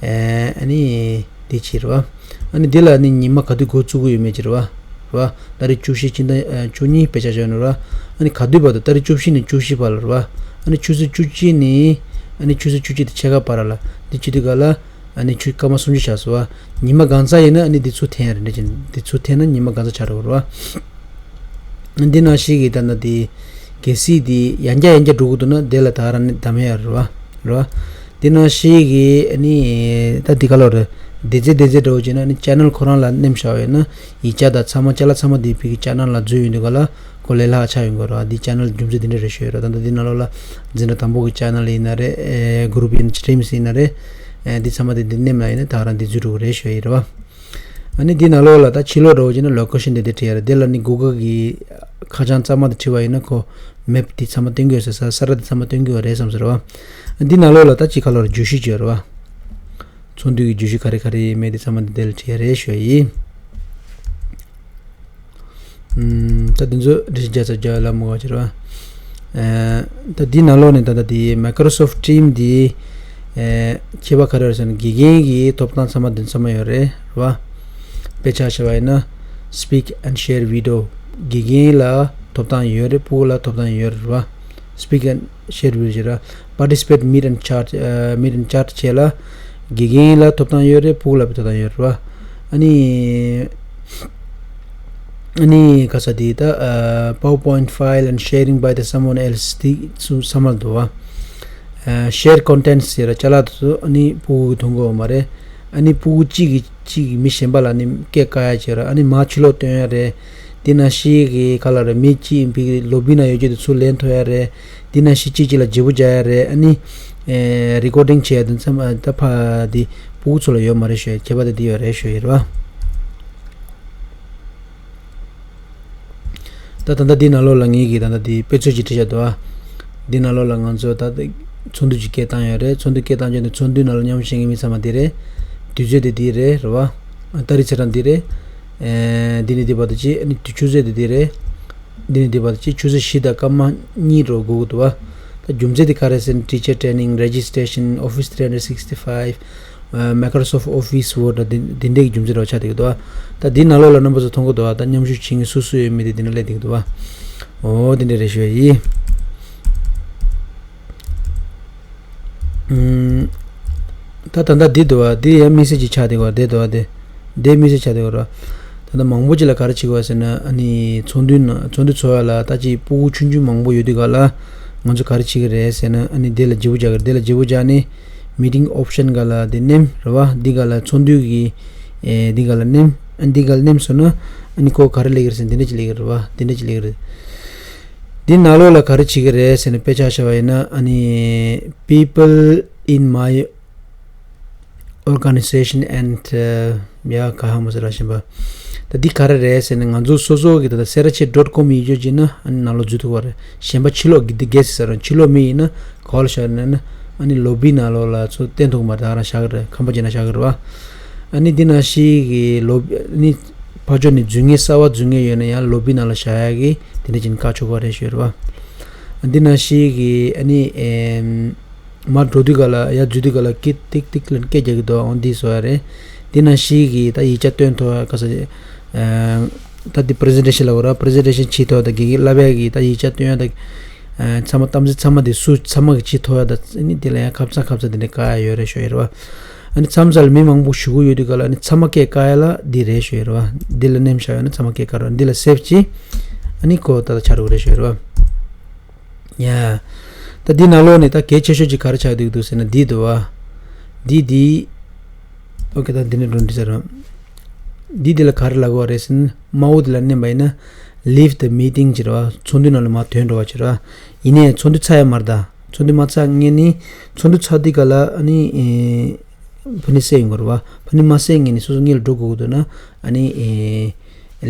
ཨ་ནི་དེ་ཅིག་རེད་བ། ཨ་ནི་དེ་ལ་ཨ་ནི་ཉི་མ་ག་དུས་འགོ་བཙུགས་ཀྱི་ཡོད་མེད་ཅིག་རེད་བ། རེད་བ། ཏ་རིག་བཅུ་བཞི་སྤྱི་ཟླ་བཅུ་གཉིས་དཔེ་ཆ་བཞག་ནས་རེད་བ། ཨ་ནི་ག་དུས་བར་དུ། ཏ་རིག་བཅུ་བཞི་ནས་བཅུ་བཞི་བར་ལ་རེད་བ། ཨ་ནི་ཆུ་ཚོད་བཅུ་གཅིག་ནས་ཨ་ནི་ཆུ་ཚོད་བཅུ་གཅིག་དང་ཕྱེད་ཀ་བར་ལ་འདི་བྱེད་དུས་ག་ལ། ཨ་ནི་ཆུ་སྐར་མ་སུམ་ཅུ་བཞག་སོང་བ། ཉི་མ་གང་ཚ་ཡིན་ན་ཨ་ནི་འདི་ཚུར་འཐེན་ཡ་རེད། འདི་ཅིག་འདི་ཚུར་འཐེན་ན་ཉི་མ་གང་ཚ་ཆགས་འགྲོ་གི་རེད་བ། འདི་ནང་བཞིན་གྱི་ད་ནི་འདི་གལ་སྲིད་འདི་ཡང་བསྐྱར་ཡང་བསྐྱར་འགྲོ་གི་འདུག་ན་དེ་ལ་ད་རང་ནི་གདམ་ཡ་རེད་བ། རེད་བ། འདི་ནང་བཞིན་གྱི་ཨ་ནི་ད་འདི་ག་ལོ་རེད། སྡེ་ཚན་སྡེ་ཚན་འདྲ་བོ་བྱས་ན་ཨ་ནི་channel་ཁོ་རང་ལ་མནན་བཞག་ཡོད་ན་ཡིག་ཆ་དང་ཚང་མ་ཅ་ལག་ཚང་མ་འདི་བི་གི་channel་ལ་འཛུལ་ཡོང་དུས་ག་ལ་ཁོ་ལས་སླ་ཆགས་ཡོང་གི་རེད་བ། འདི་channel་རྒྱུ་མཚན་འདི་འདྲ་རེད་ཞུ་ཡོད་རེད། ད་ལྟ་འདི་ནང་ལོགས་ལ་འཛིན་གྲྭ་དང་པོ་གི་channel་ཡིན་ན་རེད། ཨེ་group་ཡིན་streams་ཡིན་ན་རེད། ཨེ་འདི་ཚང་མ་འདི་འདི་མནན་ལ་ཡིན་ན་ད་ག་རང་འདི་འཛུལ་འགྲོ་གི་རེད་ཞུ་ཡི་རེད་བ། ཨ་ནི་འདི་ནང་ལོགས་ལ་ད་ཕྱི་ལོགས་འདྲ་བོ་བྱས་ན་location་འདི་འདི་བྲིས་ཡ་རེད། འདི་ལ་ནི་Google་གི་ཁ་བྱང་གཙང་མ་འདི་བྲིས་པ་ཡིན་ན་ཁོ་map་འདི་ཚང་མ་སྟོན་གྱི་ཡོད་ས་ས་ས་ར་འདི་ཚང་མ་སྟོན་གྱི་ཡོད་རེད་བསམ་ས་རེད་བ། འདི་ནང་ལོགས་ལ་ད་ཅི་ཁ་ལོར་བརྗོད་གཞི་བརྗོད་རེད་བ། ཚོགས་འདུ་གི་བརྗོད་གཞི་ག་རེ་ག་རེ་ཡིན་མིན་འདི་ཚང་མ་འདི་འདི་ལ་བྲིས་ཡ་རེད་ཞུ་ཡ་ཡིན། ད་འདི་ཚོ་འགྲེལ་བཤད་རྒྱག་ས་རྒྱག་ལ་མོ་ག་ཅི་རེད་བ། ད་འདི་ནང་ལོགས་ནས་ད་ལྟ་འདི་Microsoft Team་འདི་ཁྱད་པར་ག་རེ་རེད་ཟེར་ན་དགེ་རྒན་གྱི་ཐོབ་ཐང་ཚང་མ་འདི་ཚང་མ་ཡོད་རེད་རེད་བ། དཔེ་ཆ་བཞག་པ་ཡིན་ན་Speak and Share Video་དགེ་རྒན་ལ་ཐོབ་ཐང་ཡོད་རེད། ཕྲུ་གུ་ལ་ཐོབ་ཐང་ཡོད་རེད་བ། Speak and Share Video་བྱེད་ར། Participate Meet and Chat ཨ་Meet and Chat་བྱེད་ལ་དགེ་རྒན་ལ་ཐོབ་ཐང་ཡོད་རེད། ཕྲུ་གུ་ལ་ཐོབ་ཐང་ཡོད་རེད་བ། ཨ་ནི་ཨ་ནི་ག་ས་དེ་ད་ཨ་PowerPoint file and sharing by the someone else་དེ་ཚོ་ཚང་མ་འདུག་བ། ཨ་share contents་ཟེར་ར་ཅ་ལག་དེ་ཚོ་ཨ་ནི་ཕྲུ་གུ་གི་མཐོང་གི་ཡོད་མ་རེད། ཨ་ནི་ཕྲུ་གུ་གཅིག་གིས་གཅིག་གིས་མི་གཞན་པ་ལ་ནི་སྐད་བཀག་ཡ་བྱེད་ར། ཨ་ནི་མར་ཕྱི་ལོགས་སྟོན་ཡ་རེད། དེ་ནང་བཞིན་གྱི་ག་ལ་རེད། མི་གཅིག་ཡིན་པའི་ལོ་བི་ན་ཡོད་རྒྱུ་དེ་ཚུར་ལེན་ཐུབ་ཡ་རེད། དེ་ནང་བཞིན་གཅིག་གཅིག་ལ་བརྗེ་པོ་རྒྱག་ཡ་རེད། ཨ་ནི་ཨེ་recording་བྱས་ཡ་དེ་ཚང་མ་ད་ཕ་དེ་ཕྲུ་གུ་ཚོ་ལ་ཡོད་མ་རེད་ཞུ་ཡ། ཁྱད་པར་དེ་འདི་ཡོད་རེད་ཞུ་ཡ་རེད་བ། ད་ད་ལྟ་འདི་ནང་ལོགས་ལ་ངེད་ཀྱིས་ད་ལྟ་འདི་དཔེ་མཚོན་ཅིག་བྲིས་བཞག་འདུག་ཨ། འདི་ནང་ལོགས་ལ་ང་ཚོ་ད་ལྟ་ཚོགས་འདུ་ཅིག་སྐད་བཏང་ཡོད་རེད། ཚོགས་འདུ་སྐད་བཏང་རྒྱུ་འདི་ཚོགས་འདུའི་ནང་ལ་མཉམ་ཞུགས་བྱེད་མཁན་མི་ཚང་མ་འདི་རེད། དུས་ཚོད་དེ་འདི་རེད་རེད་བ། ཨ་ཏ་རིག་ཚེས་གྲངས་འདི་རེད། ཨེ་འདི་ནས་འདི་བར་དུ་ཅི་ཨ་ནི་དུས་ཆུ་ཚོད་དེ་འདི་རེད། འདི་ནས་འདི་བར་དུ་ཅི་ཆུ་ཚོད་བཞི་དང་སྐར་མ་གཉིས་འགྲོ་དགོས་ཀྱི་འདུག་བ། ད་རྒྱུ་མཚན་དེ་ག་རེ་ཟེར་ན་teacher training, registration, Office three hundred sixty five, ཨ་Microsoft Office Word་འདི་འདི་འདྲའི་རྒྱུ་མཚན་རེ་བ་ཆགས་བསྡད་ཀྱི་འདུག་བ། ད་འདི་ནང་ལོགས་ལ་རྣམ་པ་ཚོ་མཐོང་གི་འདུག་བ། ད་མཉམ་ཞུགས་བྱེད་མཁན་སུ་སུ་ཡོད་མེད་དེ་འདི་འདྲ་སླེབས་བསྡད་ཀྱི་འདུག་བ། འོ་འདི་འདྲ་རེད་ཞུ་ཡ་ཡིན། ཨུམ། ད་ད་ལྟ་འདི་འདུག་བ། འདི་ཡང་དམིགས་བསལ་གྱི་ཆགས་བསྡད་ཀྱི་བ། འདི་འདུག་བ། འདི་འདི་དམིགས་བསལ་ཆགས་བསྡད་ཀྱི་བ། ད་ལྟ་མང་པོ་ཅིག་ལ་ག་རེ་བྱེད་ཀྱི་བ་ཟེར་ན། ཨ་ནི་ཚོགས་འདུའི་ནང་ཚོགས་འདུ་ཚོགས་ཡ་ལ་ད་ཅིག་ཕྲུ་གུ་ཆུང་ཆུང་མང་པོ་ཡོད་དུས་ག་ལ་ང་ཚོ་ག་རེ་བྱེད་ཀྱི་རེད་ཟེར་ན། ཨ་ནི་འདི་ལ་བརྗེ་པོ་རྒྱག་གི་རེད། འདི་ལ་བརྗེ་པོ་རྒྱག་ནས་ མི་ཊིང་ཨོབ་ཤན་སྒང་ལ་དེ་མནན་རེད་བ། འདི་སྒང་ལ་ཚོགས་འདུ་གི་ཨེ་འདི་སྒང་ལ་མནན། ཨ་འདི་སྒང་ལ་མནན་སོང་ན་ཨ་ནི་ཁོ་ག་རེ་སླེབས་ཀྱི་རེད་ཟེར་ན་འདི་འདྲ་ཅིག་སླེབས་ཀྱི་རེད་བ། འདི་འདྲ་ཅིག་སླེབས་ཀྱི་རེད། འདི་ནང་ལོགས་ལ་ག་རེ་བྱེད་ཀྱི་རེད་ཟེར་ན་དཔེ་ཆ་བཞག་པ་ཡིན་ན་ཨ་ནི་people in my organization and ཡ་ག་ཧ་མོ་ཟེར་ར་གཞན་པ། ད་འདི་ག་རེ་རེད་ཟེར་ན་ང་ཚོ་སོ་སོ་གི་ད་ལྟ་སེ་ར་ཆེ་ཌོཊ་ཀོམ་ཡིན་ཆོག་ཅིག་ན་ཨ་ནི་ནང་ལོགས་འཛུལ་ཐུབ་པ་རེད། གཞན་པ་ཕྱི་ལོགས་ཀྱི་འདི་གེ་སི་ཟེར་ར་ཕྱི་ལོགས་མི་ཡིན་ན་ག་བ་ལ་བཞག་ན་ན་ཨ་ནི་ལོ་བི་ནང་ལོགས་ལ་ཚུར་བསྟན་ཐུབ་མ་རེད། ད་ག་རང་བཞག་གི་རེད། ཁང་པ་ཅིག་ན་བཞག་གི་རེད་བ། ཨ་ནི་འདི་ནང་བཞིན་གི་ལོ་ཨ་ནི་ཕར་ཕྱོགས་ནས་འཛུལ་མཁན་གསར་པ་འཛུལ་མཁན་ཡོད་ན་ཡང་ལོ་བི་ནང་ལ་བཞག་ཡག་གི་དེ་འདྲ་ཅིག་བཀག་ཆོག་གི་རེད་ཞུས་རེད་བ། འདི་ནང་བཞིན་གི་ཨ་ནི་ཨེམ། མར་འགྲོ་དུས་ག་ལ་ཡར་འཛུལ་དུས་ག་ལ་ཀི་ཏིག་ཏིག་ལ་སྐད་རྒྱག་གི་འདུག་འོ་འདི་བཟོ་ཡ་རེད། འདི་ནང་བཞིན་གི་ད་ཡིག་ཆ་སྟོན་ཐུབ་ཡ་ག་ས་ཨ་ད་འདི་པི་རི་ཟེན་ཊེ་ཤན་ལབ་དགོས་ར། པི་རི་ཟེན་ཊེ་ཤན་བྱེད་ཐུབ་ཡ་ད་དགེ་རྒན་བསླབ་ཡ་གི་ད་ཡིག་ཆ་སྟོན་ཡ་ད་ཨ་ཚང་མ་གཏམ་ཚིག་ཚང་མ་འདི་སུ་ཚང་མ་གི་བྱེད་ཐུབ་ཡ་ད་ཨ་ནི་འདི་ལ་ཡང་ཁ་སང་ཁ་སང་འདི་འདྲ་བཀག་ཡ་ཡོད་རེད་ཞུ་ཡ་རེད་བ། ཨ་ནི་མཚམས་མཚམས་ལ་མི་མང་པོ་ཞུ་གི་ཡོད་དུས་ག་ལ་ཨ་ནི་ཚང་མ་སྐད་བཀག་ཡ་ལ་འདི་རེད་ཞུ་ཡ་རེད་བ། འདི་ལ་མནན་བཞག་ཡོད་ན་ཚང་མ་སྐད་བཀག་རོགས། འདི་ལ་སེབ་བྱེད། ཨ་ནི་ཁོ་ད་ལྟ་ཆགས་འགྲོ་གི་རེད་ཞུ་ཡ་རེད་བ། ཡ། ད་འདི་ནང་ལོགས་ནས་ད་གལ་ཆེ་ཤོས་ཅིག་ག་རེ་ཆགས་བསྡད་ཀྱི་འདུག་ཟེར་ན་འདི་འདུག་བ། འདི་འདི། ཨོ་ཀེ་ད་འདི་ནས་འགྲོ་འདི་ཟེར་རོ། འདི་འདི་ལ་ག་རེ་ལབ་དགོས་རེད་ཟེར་ན་དམར་པོ་འདི་ལ་མནན་པ་ཡིན་ན་leave the meeting ཅེས་རེད་བ། ཚོགས་འདུ་ནང་ལ་མར་ཐོན་འགྲོ་བ་ཅེས་རེད་བ། ཡིན་ནའི་ཚོགས་འདུ་ཚར་ཡ་མ་རེད་ད། ཚོགས་འདུ་མ་ཚར་སྔོན་ནས་ཚོགས་འདུ་ཚར་དུས་ག་ལ་ཨ་ནི་ཨེ། ཕ་ནི་སེ་ཡོང་གི་རེད་བ། ཕ་ནི་མ་སེ་སྔོན་ནས་སོ་སོ་སྔོན་ལ་འགྲོ་དགོས་ཀྱི་འདུག་ན་ཨ་ནི་ཨེ།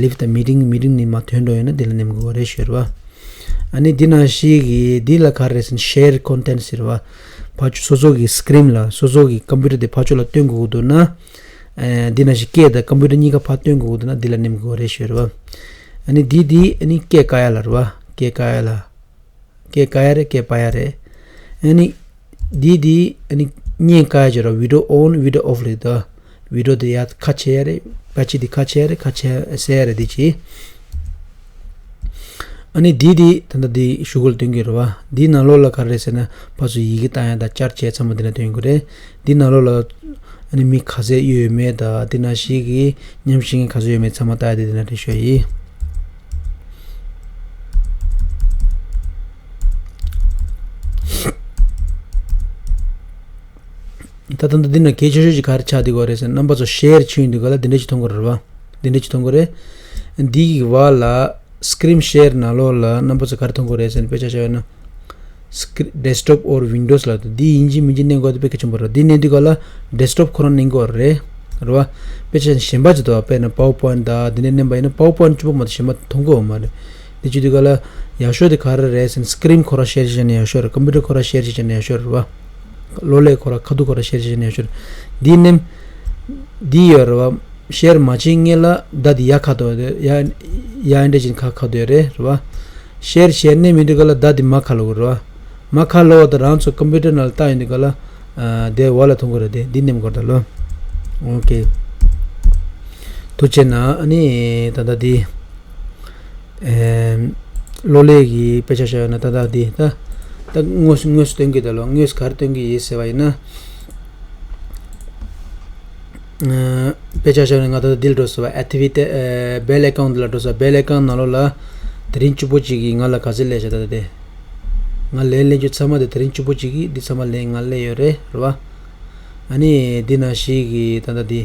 leave the meeting meeting ནས་མར་ཐོན་འགྲོ་ཡོད་ན་འདི་ལ་མནན་དགོས་རེད་ཞུ་རེད་བ། ཨ་ནི་འདི་ནང་བཞིན་གི་འདི་ལ་ག་རེ་ཟེར་ན་share content ཟེར་བ། ཕར་ཕྱོགས་སོ་སོ་གི་screen ལ་སོ་སོ་གི་computer དེ་ཕར་ཕྱོགས་ལ་སྟོན་དགོས་ཀྱི་འདུག་ན། ཨེ་འདི་ནང་བཞིན་སྐད་དང་computer གཉིས་ཀ་ཕར་སྟོན་དགོས་ཀྱི་འདུག་ན་འདི་ལ་མནན་དགོས་རེད་ཞུ་རེད་བ། ཨ་ནི་འདི་འདི་ཨ་ནི་སྐད་བཀག་ཡ་ལ་རེད་བ། སྐད་བཀག་ཡ་ལ། སྐད་བཀག་ཡ་རེད། སྐད་སྤར་ཡ་རེད། ཨ་ནི། འདི་འདི་ཨ་ནི་བརྙན་བཀག་ཡ་ཅིག་རེད། video on video off ལབ་ཀྱི་འདུག video འདི་ཡར་ཁ་ཕྱེ་ཡ་རེད། པ་ཕྱི་འདི་ཁ་ཕྱེ་ཡ་རེད། ཁ་ཕྱེ་ཡ་སེལ་ཡ་རེད་འདི་ཅིག་ཨ་ནི་འདི་འདི་ད་ལྟ་འདི་གཞུག་གུ་ལ་སྟོན་གྱི་རེད་བ། འདི་ནང་ལོགས་ལ་ག་རེ་རེད་ཟེར་ན་ཕར་ཚུར་ཡི་གེ་བཏང་ཡ་དང་བཅར་བྱས་ཚང་མ་འདི་ན་སྟོན་གྱི་རེད། འདི་ནང་ལོགས་ལ་ཨ་ནི་མི་ག་ཚད་ཡོད་མེད་དང་འདི་ནང་བཞིན་གྱི་མཉམ་ཞུགས་མཁན་ག་ཚད་ཡོད་མེད་ཚང་མ་ལྟ་ཡ་དེ་འདི་ན་རེད་ཞུ་ཡ་ཡིན། ད་ལྟ་འདི་ན་གལ་ཆེ་ཤོས་ཅིག་ག་རེ་ཆགས་བསྡད་ཀྱི་ཡོད་རེད་ཟེར་ན་རྣམ་པ་ཚོ་ཤེར་བྱེད་ཡོང་དུས་ག་ལ་འདི་འདྲ་ཅིག་མཐོང་གི་རེད་བ། འདི་འདྲ་ཅིག་མཐོང་གི་རེད། འདི་གི་བར་ལ་screen share ནང་ལོགས་ལ་རྣམ་པ་ཚོ་ག་རེ་མཐོང་གི་ཡོད་རེད་ཟེར་ན་དཔེ་ཆ་བཞག་ཡོད་ན། Screen desktop or windows ལ་འདི་ཡིན་གཅིག་མིན་གཅིག་མནན་དགོས་དེ་དཔེ་གལ་ཆེན་པོ་རེད། འདི་མནན་དུས་ག་ལ་desktop ཁོ་རང་མནན་དགོས་རེད། རེད་བ། དཔེ་ཆ་གཞན་པ་ཅིག་འདུག་བ། དཔེར་ན་PowerPoint དང་འདི་འདྲ་མནན་པ་ཡིན་ན་PowerPoint གཅིག་པོ་མ་གཏོགས་གཞན་པ་མཐོང་གི་ཡོད་མ་རེད། འདི་བྱེད་དུས་ག་ལ་ཡག་ཤོས་དེ་ག་རེ་རེད་ཟེར་ན་screen ཁོ་རང་share བྱས་བྱས་ན་ཡག་ཤོས་རེད། computer ཁོ་རང་share བྱས་བྱས་ན་ཡག་ཤོས་རེད་བ། གློག་ཀླད་ཁོ་རང་ཁ་ཐུག་ཁོ་རང་share བྱས་བྱས་ན་ཡག་ཤོས་རེད། འདི་ནི། འདི་ཡོད་རེད་བ། share མ་བྱེད་སྔོན་ལ་ད་འདི་ཡར་ཁ་ཐུག་ཡ་ཡ་འདྲ་བྱས་ཁ་ཁ་ཐུག་ཡོད་རེད་རེད་བ། share བྱས་ནས་མི་འདུག་ག་ལ་ད་འདི་མ་ཁ་ལོག་རེད་བ། མ་ཁ་ལོག་ད་རང་ཚོ་computer ནང་ལ་བཏང་ཡོང་དུས་ག་ལ། དེ་བ་ལ་མཐོང་གི་རེད་དེ་འདི་མནན་དགོས་ད་ལོ། ཨོ་ཀེ། ཐུགས་རྗེ་གནང་། ཨ་ནི་ད་ལྟ་འདི། ཨེམ། གློག་ཀླད་ཀྱི་དཔེ་ཆ་བཞག་ཡོད་ན་ད་ལྟ་འདི་ད། ད་དངོས་དངོས་སུ་སྟོན་གྱི་ད་ལོ། དངོས་སུ་ག་རེ་སྟོན་གྱི་ཡིན་ཟེར་བ་ཡིན་ན། ཨ། དཔེ་ཆ་བཞག་ན་ང་ད་ལྟ་འདི་ལ་འགྲོ་ཟེར་བ། activity ཨ། bell account ལ་འགྲོ་ཟེར་བ། bell account ནང་ལོགས་ལ། དེ་རིང་གཅིག་པོ་གཅིག་གིས་ང་ལ་ག་ཚོད་སླེབས་བྱས་ད་ལྟ་དེ། ང་ལན་སླེབས་རྒྱུ་ཚང་མ་དེ་དེ་རིང་གཅིག་པོ་གཅིག་གིས་འདི་ཚང་མ་ལན་ང་སླེབས་ཡོད་རེད་རེད་བ། ཨ་ནི་འདི་ནང་བཞིན་གྱི་ད་ལྟ་འདི་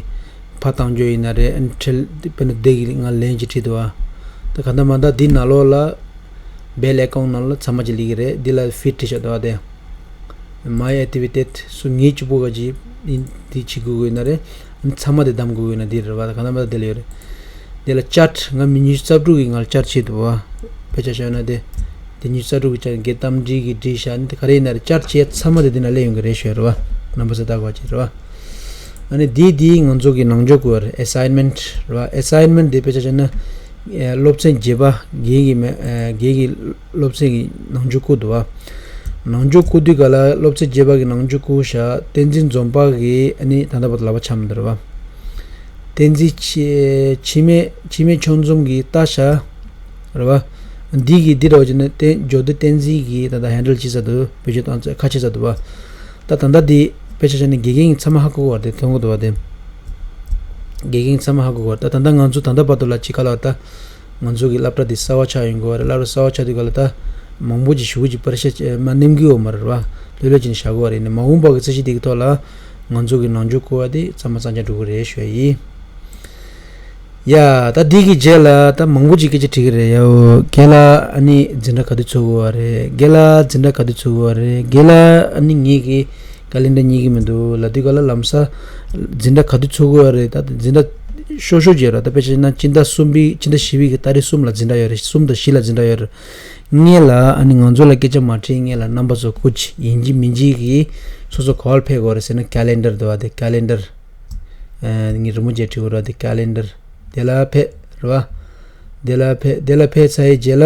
ཕར་བཏང་རྒྱུ་ཡིན་ན་རེད། ཨ་ནི་ཁྲལ་དཔེར་ན་འདི་གི་ང་ལན་ཅིག་བྲིས་འདུག་བ། ད་ག་འདྲ་མ་འདྲ་འདི་ནང་ལོགས་ལ་bell account ནང་ལ་ཚང་མ་ཅིག་སླེབས་ཀྱི་རེད། འདི་ལ་feed བྲིས་བཞག་འདུག་བ་དེ། my activity སུ་ངའི་གཅིག་པོ་ག་ཅིག་ཡིན་འདི་བྱེད་དགོས་ཀྱི་ཡོད་ན་རེད། ཨ་ནི་ཚང་མ་དེ་བདམས་དགོས་ཀྱི་ཡོད་ན་འདི་རེད་བ། ད་ག་འདྲ་མ་འདྲ་འདི་ལ་ཡོད་རེད། དེ་ལ་chart ང་མི་ཉི་ཤུ་རྩ་དྲུག་གིས་ང་ལ་chart བྱེད་འདུག་བ། དཔེ་ཆ་བཞག་ན་དེ། དེ་ཉི་ཤུ་རྩ་དྲུག་གི་chart གི་གཏམ་འདྲི་གི་འདྲི་བཞག་ནི་དེ་ག་རེ་ཡིན་ན་རེད། chart བྱས་ཚང་མ་དེ་འདི་ན་སླེབས་ཡོང་གི་རེད་ཞུ་ཡ་རེད་བ། རྣམ་པ་ཚོ་ལྟ་དགོས་ཅིག་རེད་བ། ཨ་ནི་དེ་དེ་ང་ཚོ་གི་ནང་འཇོག་དགོས་རེད། assignment རེད་བ། assignment དེ་དཔེ་ཆ་བཞག་ན། ཨེ། སློབ་ཚན་བརྒྱད་པ་རྒན་གི་མེ་ཨེ། རྒན་གི་སློབ་ཚན་གི་ནང་འཇོག་བསྐུར་འདུག་བ། ནང་འཇོག་བསྐུར་དུས་ག་ལ་སློབ་ཚན་བརྒྱད་པ་གི་ནང་འཇོག་བསྐུར་བཞག་བསྟན་འཛིན་འཛོམས་དཔལ་གི་ཨ་ནི་ད་ལྟ་བར་དུ་ལག་པ་འཆང་མི་འདུག་རེད་བ། བསྟན་འཛིན་འཆི་འཆི་མེད་འཆི་མེད་ཆོས་འཛོམས་ཀྱིས་ལྟ་བཞག་རེད་བ། འདི་གི་འདི་འདྲ་བ་ཅིག་ནི་བསྟན་ཇོ་བདེ་བསྟན་འཛིན་གྱིས་ད་ལྟ་handle བྱེད་ས་འདུག་བེད་སྤྱོད་བཏང་ཚད་ཁ་ཕྱེ་ས་འདུག་བ། ད་ད་ལྟ་འདི་དཔེ་ཆ་བཞག་ནས་དགེ་རྒན་གྱིས་ཚང་མ་ཧ་གོ་གི་ཡོད་རེད་དེ། མཐོང་གི་འདུག་བ་དེ། དགེ་རྒན་གྱིས་ཚང་མ་ཧ་གོ་གི་ཡོད་རེད། ད་ད་ལྟ་ང་ཚོ་ད་ལྟ་བར་དུ་ལ་ཅིག་ག་ལ་ད་ང་ཚོ་གི་སློབ་གྲྭ་འདི་གསར་པ་ཆགས་ཡོང་གི་ཡོད་རེད། སློབ་གྲྭ་གསར་པ་ཆགས་དུས་ག་ལ་ད་ མང་པོ་ཅིག་ཞུ་གི་ཅིག་པར་ཤ་ཅིག་མ་ནེམ་གི་འོ་མ་རེད་བ། ལོས་ལོས་ཅིག་ནི་བཞག་གི་བ་རེད། ནི་མ་འོངས་པ་གི་ཚད་གཞི་དེ་གི་ཐོག་ལ་ང་ཚོ་གི་ནང་འཇུག་བཀོད་པ་དེ་གཙང་མ་གཙང་རྐྱང་འགྲོ་གི་རེད་ཞུ་ཡ་ཡིན། ཡ། ད་འདི་གི་རྗེས་ལ་ད་མང་པོ་ཅིག་སྐད་ཆ་དྲི་གི་རེད་ཡ། རྒན་ལགས་ཨ་ནི་འཛིན་གྲྭ་ག་དུས་ཚུགས་གི་བ་རེད། རྒན་ལགས་འཛིན་གྲྭ་ག་དུས་ཚུགས་གི་བ་རེད། རྒན་ལགས་ཨ་ནི་ངེད་ཀྱི་ཀ་ལེན་ཌར་རྙེད་ཀྱི་མི་འདུག་ལབ་དུས་ག་ལ་ལམ་སང་འཛིན་གྲྭ་ག་དུས་ཚུགས་གི་བ་རེད། ད་འཛིན་གྲྭ་ཤོར་ཤོར་བྱས་ར། ད་དཔེ་ཆ་བཞག་ན་སྤྱི་ཟླ་གསུམ་པའི་སྤྱི་ཟླ་བཞི་པའི་གི་ཏ་རིག་གསུམ་ལ་འཛིན་གྲྭ་ཡོད་རེད། གསུམ་དང་བཞི་ལ་འཛིན་གྲྭ་ཡོད་རེད། ངེད་ལ་ཨ་ནི་ང་ཚོ་ལ་སྐད་ཆ་མ་དྲིས་ངེད་ལ་རྣམ་པ་ཚོ་སྐུ་མཁྱེན་ཡིན་གཅིག་མིན་གཅིག་གིས་སོ་སོ་ག་པར་ཕེབས་དགོས་རེད་ཟེར་ན་ཀ་ལེན་ཌར་འདུག་བ། དེ་ཀ་ལེན་ཌར། ཨ་ངས་རི་མོ་བརྒྱབ་བྲིས་དགོས་རེད་བ། དེ་ཀ་ལེན་ཌར། དེ་ལ་ཕེབས་རེད་བ། དེ་ལ་ཕེབས་དེ་ལ་ཕེབས་ཚར་ཡི་རྗེས་ལ།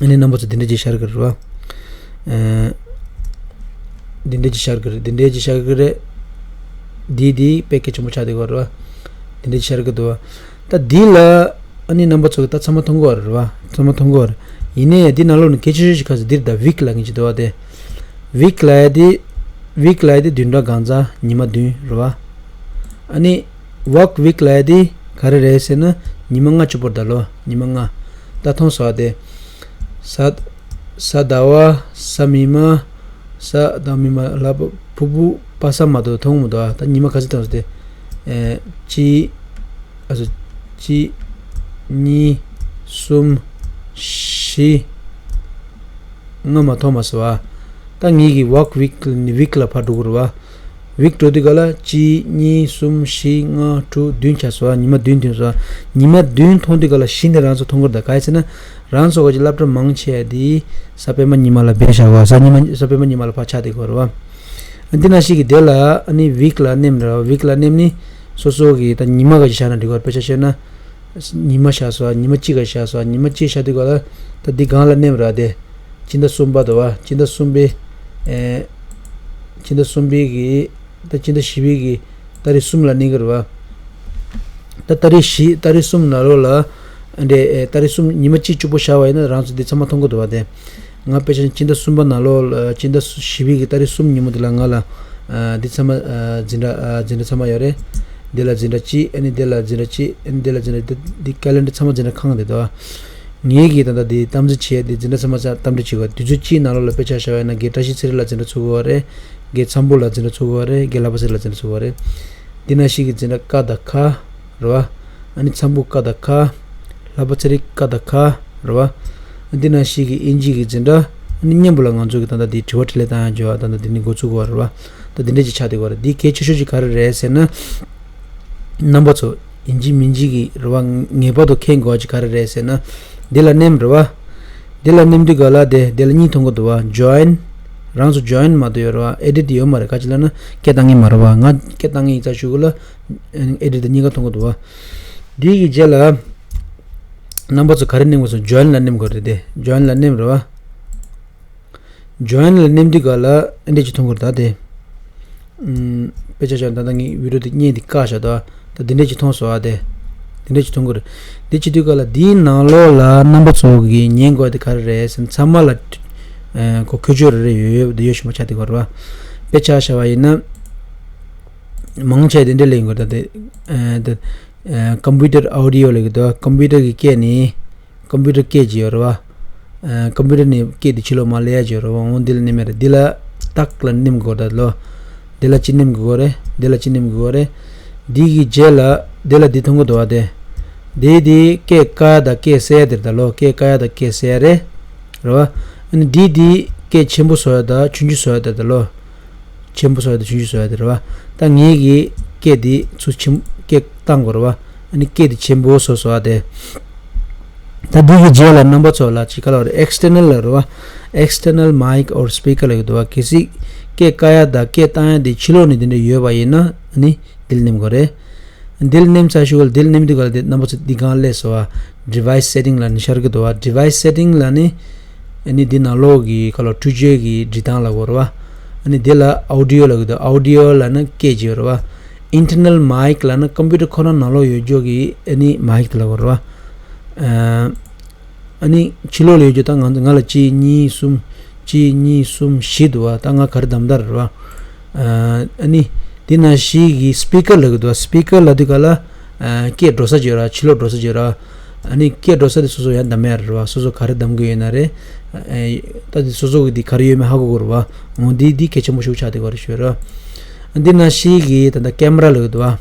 ཨ་ནི་རྣམ་པ་ཚོ་འདི་འདྲ་ཅིག་ཤར་གི་རེད་བ། ཨ་འདི་འདྲ་ཅིག་ཤར་གི་རེད། འདི་འདྲ་ཅིག་ཤར་གི་རེད། འདི་འདི་དཔེ་གལ་ཆེན་པོ་ཆགས་བསྡད་ཡོད་རེད་བ། འདི་འདྲ་ཅིག་ཤར་གི་འདུག་བ། ད་འདི་ལ་ཨ་ནི་རྣམ་པ་ཚོ་གི་ད་ཚང་མ་མཐོང་གི་ཡོད་རེད་བ། ཚང་མ་མཐོང་གི་ཡོད་རེད། ཡིན་ནའི་འདི་ནང་ལོགས་ནས་གལ་ཆེ་ཤོས་ཤིག་ག་ཚོད་འདིར་ད་ཝིག་ལབ་མཁན་ཅིག་འདུག་བ། དེ་ཝིག་ལབ་ཡ་དེ་ཝིག་ལབ་ཡ་དེ་བདུན་ཕྲག་གང་ཚ་ཉི་མ་བདུན་རེད་བ། ཨ་ནི་ཝོག་ཝིག་ལབ་ཡ་དེ་ག་རེ་རེད་ཟེར་ན་ཉི་མ་ལྔ་གཅིག་པོ་རེད་ད་ལོ། ཉི་མ་ལྔ། ད་མཐོང་སོང་བ་དེ། གཟའ་གཟའ་ཟླ་བ། གཟའ་མིག་དམར། གཟའ་དང་མིག་དམར། ལྷག་པ་ཕུར་བུ་པ་སངས་མ་གཏོགས་མཐོང་མི་འདུག་ཨ། ད་ཉི་མ་ག་ཚོད་བཏང་སོང་དེ། ཨེ་གཅིག་ཨ་སོ། གཅིག་གཉིས། གསུམ། བཞི། ལྔ་མ་མཐོང་མ་སོང་ཨ། ད་ངེད་ཀྱི་ཝོག་ཝིག་ནི་ཝིག་ལ་ཕར་འགྲོ་གི་རེད་བ། ཝིག་འགྲོ་དུས་ག་ལ་གཅིག་གཉིས། གསུམ། བཞི། ལྔ། དྲུག་བདུན་ཆགས་སོང་ཨ། ཉི་མ་བདུན་ཐོན་སོང་ཨ། ཉི་མ་བདུན་མཐོང་དུས་ག་ལ་གཞི་ནས་རང་ཚོ་མཐོང་གི་རེད། ད་ག་རེ་ཟེར་ན། རང་ཚོ་ག་ཅིག་སློབ་གྲྭ་མང་ཆེ་བ་དེ་གཟའ་སྤེན་པ་ཉི་མ་ལ་བེད་བཞག་བ། གཟའ་ཉི་མ་གཟའ་སྤེན་པ་ཉི་མ་ལ་ཕར་ཆགས་བསྡད་ཀྱི་ཡོད་རེད་བ། འདི་ནང་བཞིན་གྱི་དེ་ལ་ཨ་ནི་ཝིག་ལ་ནེམ་རེད་བ། ཝིག་ལ་ནེམ་ནི་སོ་སོ་གི་ད་ཉི་མ་ག་ཅིག་བཞག་ན་འགྲིག་གི་ཡོད་རེད། དཔེ་ཆ་བཤད་ན་ཉི་མ་བཞག་སོང་། ཉི་མ་གཅིག་ག་བཞག་སོང་། ཉི་མ་གཅིག་བཞག་དུས་ག་ལ་ད་འདི་སྒང་ལ་ནེམ་རེད་བ། དེ་སྤྱི་ཟླ་གསུམ་པ་འདུག་བ། སྤྱི་ཟླ་གསུམ་པའི་ཨེ་སྤྱི་ཟླ་གསུམ་པའི་གི་ད་སྤྱི་ཟླ་བཞི་པའི་གི་ཏ་རིག་གསུམ་ལ་གནས་ཀྱི་རེད་བ། ད་ཏ་རིག་བཞི་ཏ་རིག་གསུམ་ནང་ལོགས་ལ་འདྲེ་ཨེ་ཏ་རིག་གསུམ་ཉི་མ་གཅིག་གཅིག་པོ་བཞག་པ་ཡིན་ན་རང་ཚོ་འདི་ཚང་མ་མཐོང་གི་འདུག་བ། དེ་ང་དཔེ་ཆ་སྤྱི་ཟླ་གསུམ་པ་ནང་ལོགས་ལ་སྤྱི་ཟླ་བཞི་པའི་གི་ཏ་རིག་གསུམ་ཉིན་མོ་འདི་ལ་ང་ལ་ཨ་འདི་ཚང་མ་ཨ་འཛིན་གྲྭ་ཨ་འཛིན་གྲྭ་ཚང་མ་ཡོད་རེད། འདི་ལ་འཛིན་གྲྭ་གཅིག་ཨ་ནི་འདི་ལ་འཛིན་གྲྭ་གཅིག་ཨ་ནི་འདི་ལ་འཛིན་གྲྭ་འདི་འདི་ཀ་ལེན་ཌར་ཚང་མ་འཛིན་གྲྭ་ཁང་འདི་འདུག་བ། ངེད་ཀྱིས་ད་ལྟ་འདི་གཏམ་རྒྱུད་བྱས་འདི་འཛིན་གྲྭ་ཚང་མ་ཚང་གཏམ་རྒྱུད་བྱེད་དགོས། དུས་ཚོད་གཅིག་ནང་ལོགས་ལ་དཔེ་ཆ་བཞག་པ་ཡིན་ན་རྒན་བཀྲ་ཤིས་ཚེ་རིང་ལགས་འཛིན་གྲྭ་ཚུགས་ཀྱི་ཡོད་རེད། རྒན་ཚངས་བུག་ལགས་འཛིན་གྲྭ་ཚུགས་ཀྱི་ཡོད་རེད། རྒན་ལྷག་པ་ཚེ་རིང་ལགས་འཛིན་གྲྭ་ཚུགས་ཀྱི་ཡོད་རེད། འདི་ནང་བཞིན་གྱི་འཛིན་གྲྭ་ཀ་དང་ཁ་རེད་བ། ཨ་ནི་ཚངས་བུག་ཀ་དང་ཁ། ལྷག་པ་ཚེ་རིང་ཀ་དང་ཁ་རེད་བ། འདི་ནང་བཞིན་གྱི་དབྱིན་ཇི་གི་འཛིན་གྲྭ། ཨ་ནི་མཉམ་པོ་ལ་ང་ཚོ་གི་ད་ལྟ་འདི་དྲི་བ་དྲིས་ལན་བཏང་ཡ་བྱས་པ་ད་ལྟ་འདི་ནི་འགོ་ཚུགས་ཀྱི་ཡོད་རེད་བ། ད་འདི་འདྲ་ཅིག་ཆགས་བསྡད་ཀྱི་ཡོད་རེད། འདི་གལ་ཆེ་ཤོས་ཅིག་ག་རེ་རེད་ཟེར་ན། རྣམ་པ་ཚོ། ཡིན་གཅིག་མིན་གཅིག་གི་རེད་བ། ངེས་པར་དུ་མཁྱེན་དགོས་པ་ཅིག་ག་རེ་རེད་ཟེར་ན། འདི་ལ་ནེམ་རེད་བ། འདི་ལ་ནེམ་དུས་ག་ལ་དེ་འདི་ལ་གཉིས་མཐོང་གི་འདུག་བ། ཇོ་ཡིན། རང་ཚོ་ཇོ་ཡིན་མ་གཏོགས་ཡོད་རེད་བ། ཨེ་ཌིཊ་ཡོད་མ་རེད། ག་ཅི་ལབ་ན་སྐད་བཏང་མཁན་མ་རེད་བ། ང་སྐད་བཏང་མཁན་ཡིན་ཙང་ཞུ་གི་ལ། ཨེ་ཌིཊ་དེ་གཉིས་ཀ་མཐོང་གི་འདུག་བ། འདི་གི་རྗེས་ལ། རྣམ་པ་ཚོ་ག་རེ་ནེམ་དགོས་སོང་། ཇོ་ཡིན་ལ་ནེམ་དགོས་རེད་དེ། ཇོ་ཡིན་ལ་ནེམ་རེད་བ། ཇོ་ཡིན་ལ་ནེམ་དུས་ག་ལ་ཨེ་འདྲས་ཅིག་མཐོང་གི་རེད་ད་དེ། ཨུམ། དཔེ་ཆ་བཞག་ན་ད་ལྟ་ངས་བི་ཌི་ཡོ་དེ་བརྙན་དེ་བཀག་བཞག་ད། ད་འདི་འདྲས་ཅིག་མཐོང་སོང་ཨ་དེ། འདི་འདྲས་ཅིག་མཐོང་གི་རེད། འདི་བྱེད་དུས་ག་ལ་འདིའི་ནང་ལོགས་ལ་རྣམ་པ་ཚོ་གིས་ཉན་དགོས་དེ་ག་རེ་རེད་ཟེར་ན་ཚང་མ་ལ། ཨ། གོ་ཁྱོད་ཆོས་རེ་རེ་ཡོད་ཡོད་དེ་ཡོད་ཤུ་མ་ཆགས་དེ་ག་རེད་བ། དཔེ་ཆ་བཞག་པ་ཡིན་ན། མང་ཆེ་དེ་འདྲས་ལེན་དགོས་ད་དེ། ཨ། དེ། ཨ། ཀམ་པུ་ཊར་ཨའུ་ཌི་ཡོ་ལབ་ཀྱི་འདུག་ཀམ་པུ་ཊར་གི་སྐད་ནི། ཀམ་པུ་ཊར་སྐད་ཅིག་ཡོད་རེད་བ། ཨ། ཀམ་པུ་ཊར་ནས་སྐད་དེ་ཕྱི་ལོགས་མར་སླེབས་ཡ་ཅིག་ཡོད་རེད་བ། འོ་འདི་ལ་ནེམ་ཡ་རེད། འདི་ལ་ཏག་ལ་ནེམ་དགོས་ད་ལོ། འདི་ལ་ཅི་ནེམ་དགོས་རེད། འདི་ལ་ཅི་ནེམ་དགོས་རེད། འདི་གི་རྗེས་ལ་འདི་ལ་འདི་མཐོང་གི་འདུག་བ་དེ། འདི་འདི་སྐད་བཀག་ཡ་དང་སྐད་གསལ་ཡ་དེ་རེད་ད་ལོ། སྐད་བཀག་ཡ་དང་སྐད་གསལ་ཡ་རེད། རེད་བ། ཨ་ནི་འདི་འདི་སྐད་ཆེན་པོ་བཟོ་ཡ་དང་ཆུང་ཆུང་བཟོ་ཡ་དེ་རེད་ད་ལོ། ཆེན་པོ་བཟོ་ཡ་དང་ཆུང་ཆུང་བཟོ་ཡ་དེ་རེད་བ། ད་ངེད་ཀྱིས་སྐད་འདི་ཚུར་ཆེན་སྐད་བཏང་དགོས་རེད་བ། ཨ་ནི་སྐད་འདི་ཆེན་པོ་བཟོ་བཟོ་ཡ་དེ། ད་འདི་གི་རྗེས་ལ་རྣམ་པ་ཚོ་ལ་ཅིག་ག་ལབ་རེད། ཨེགས་ཊར་ནལ་ལབ་རེད་བ། External mic or speaker ལབ་ཀྱི་འདུག་བ། གལ་སྲིད་སྐད་བཀག་ཡ་དང་སྐད་བཏང་ཡ་འདི་ཕྱི་ལོགས་ནས་འདི་འདྲ་ཡོད་པ་ཡིན་ན་ཨ་ནི་འདི་ལ་ནེམ་དགོས་རེད། འདི་ལ་ནེམ་ཚར་ཞུ་ག་ལ་འདི་ལ་ནེམ་དུས་ག་ལ་འདི་རྣམ་པ་ཚོ་འདི་སྒང་སླེབས་སོང་བ། ཌི་ཝའི་སི་སེ་ཊིང་ལབ་ནས་ཤར་གྱི་འདུག་བ། ཌི་ཝའི་སི་སེ་ཊིང་ལབ་ནི། ཨ་ནི་འདི་ནང་ལོགས་ཀྱི་ཁ་ལོ་འཕྲུལ་ཆས་ཀྱི་འབྲི་སྟངས་ལབ་དགོས་རེད་བ། ཨ་ནི་འདི་ལ་ཨའུ་ཌི་ཡོ་ལབ་ཀྱི་འདུག་ཨའུ་ཌི་ཡོ་ལབ་ན་སྐད་ཅིག་ཡོད་རེད་བ། ཨིན་ཊར་ནལ་མའིཀ་ལབ་ན་ཀམ་པུ་ཊར་ཁོ་ན་ནང་ལོགས་ཡོད་ཅོག་གི་ཨ་ནི་མའིཀ་དེ་ལབ་དགོས་རེད་བ། ཨ། ཨ་ནི་ཕྱི་ལོགས་ལ་ཡོད་རྒྱུ་ད་ང་ང་ལ་གཅིག་གཉིས་གསུམ། གཅིག་གཉིས་གསུམ་བཞི་འདུག་བ། ད་ང་ག་རེ་བདམས་ད་རེད་བ། ཨ་ནི་འདི་ནང་བཞིན་གྱི་སི་པི་ཀར་ལབ་ཀྱི་འདུག་བ། སི་པི་ཀར་ལབ་དུས་ག་ལ་ཨ་སྐད་འགྲོ་ས་ཅིག་ཡོད་ར། ཕྱི་ལོགས་འགྲོ་ས་ཅིག་ཡོད་ར། ཨ་ནི་སྐད་འགྲོ་ས་དེ་སོ་སོ་ཡང་གདམ་ཡ་རེད་བ། སོ་སོ་ག་རེ་གདམ་གི་ཡོད་ན་རེད། ཨེ་ད་དེ་སོ་སོ་གི་དེ་ག་རེ་ཡོད་མེད་ཧ་གོ་དགོས་རེད་བ། འོ་འདི་འདི་གལ་ཆེན་པོ་ཞིག་ཆགས་བསྡད་ཀྱི་ཡོད་རེད་ཞུ་ཡ་རེད། འདི་ནང་བཞིན་གྱི་ད་ལྟ་ཀེམ་ར་ལབ་ཀྱི་འདུག་བ།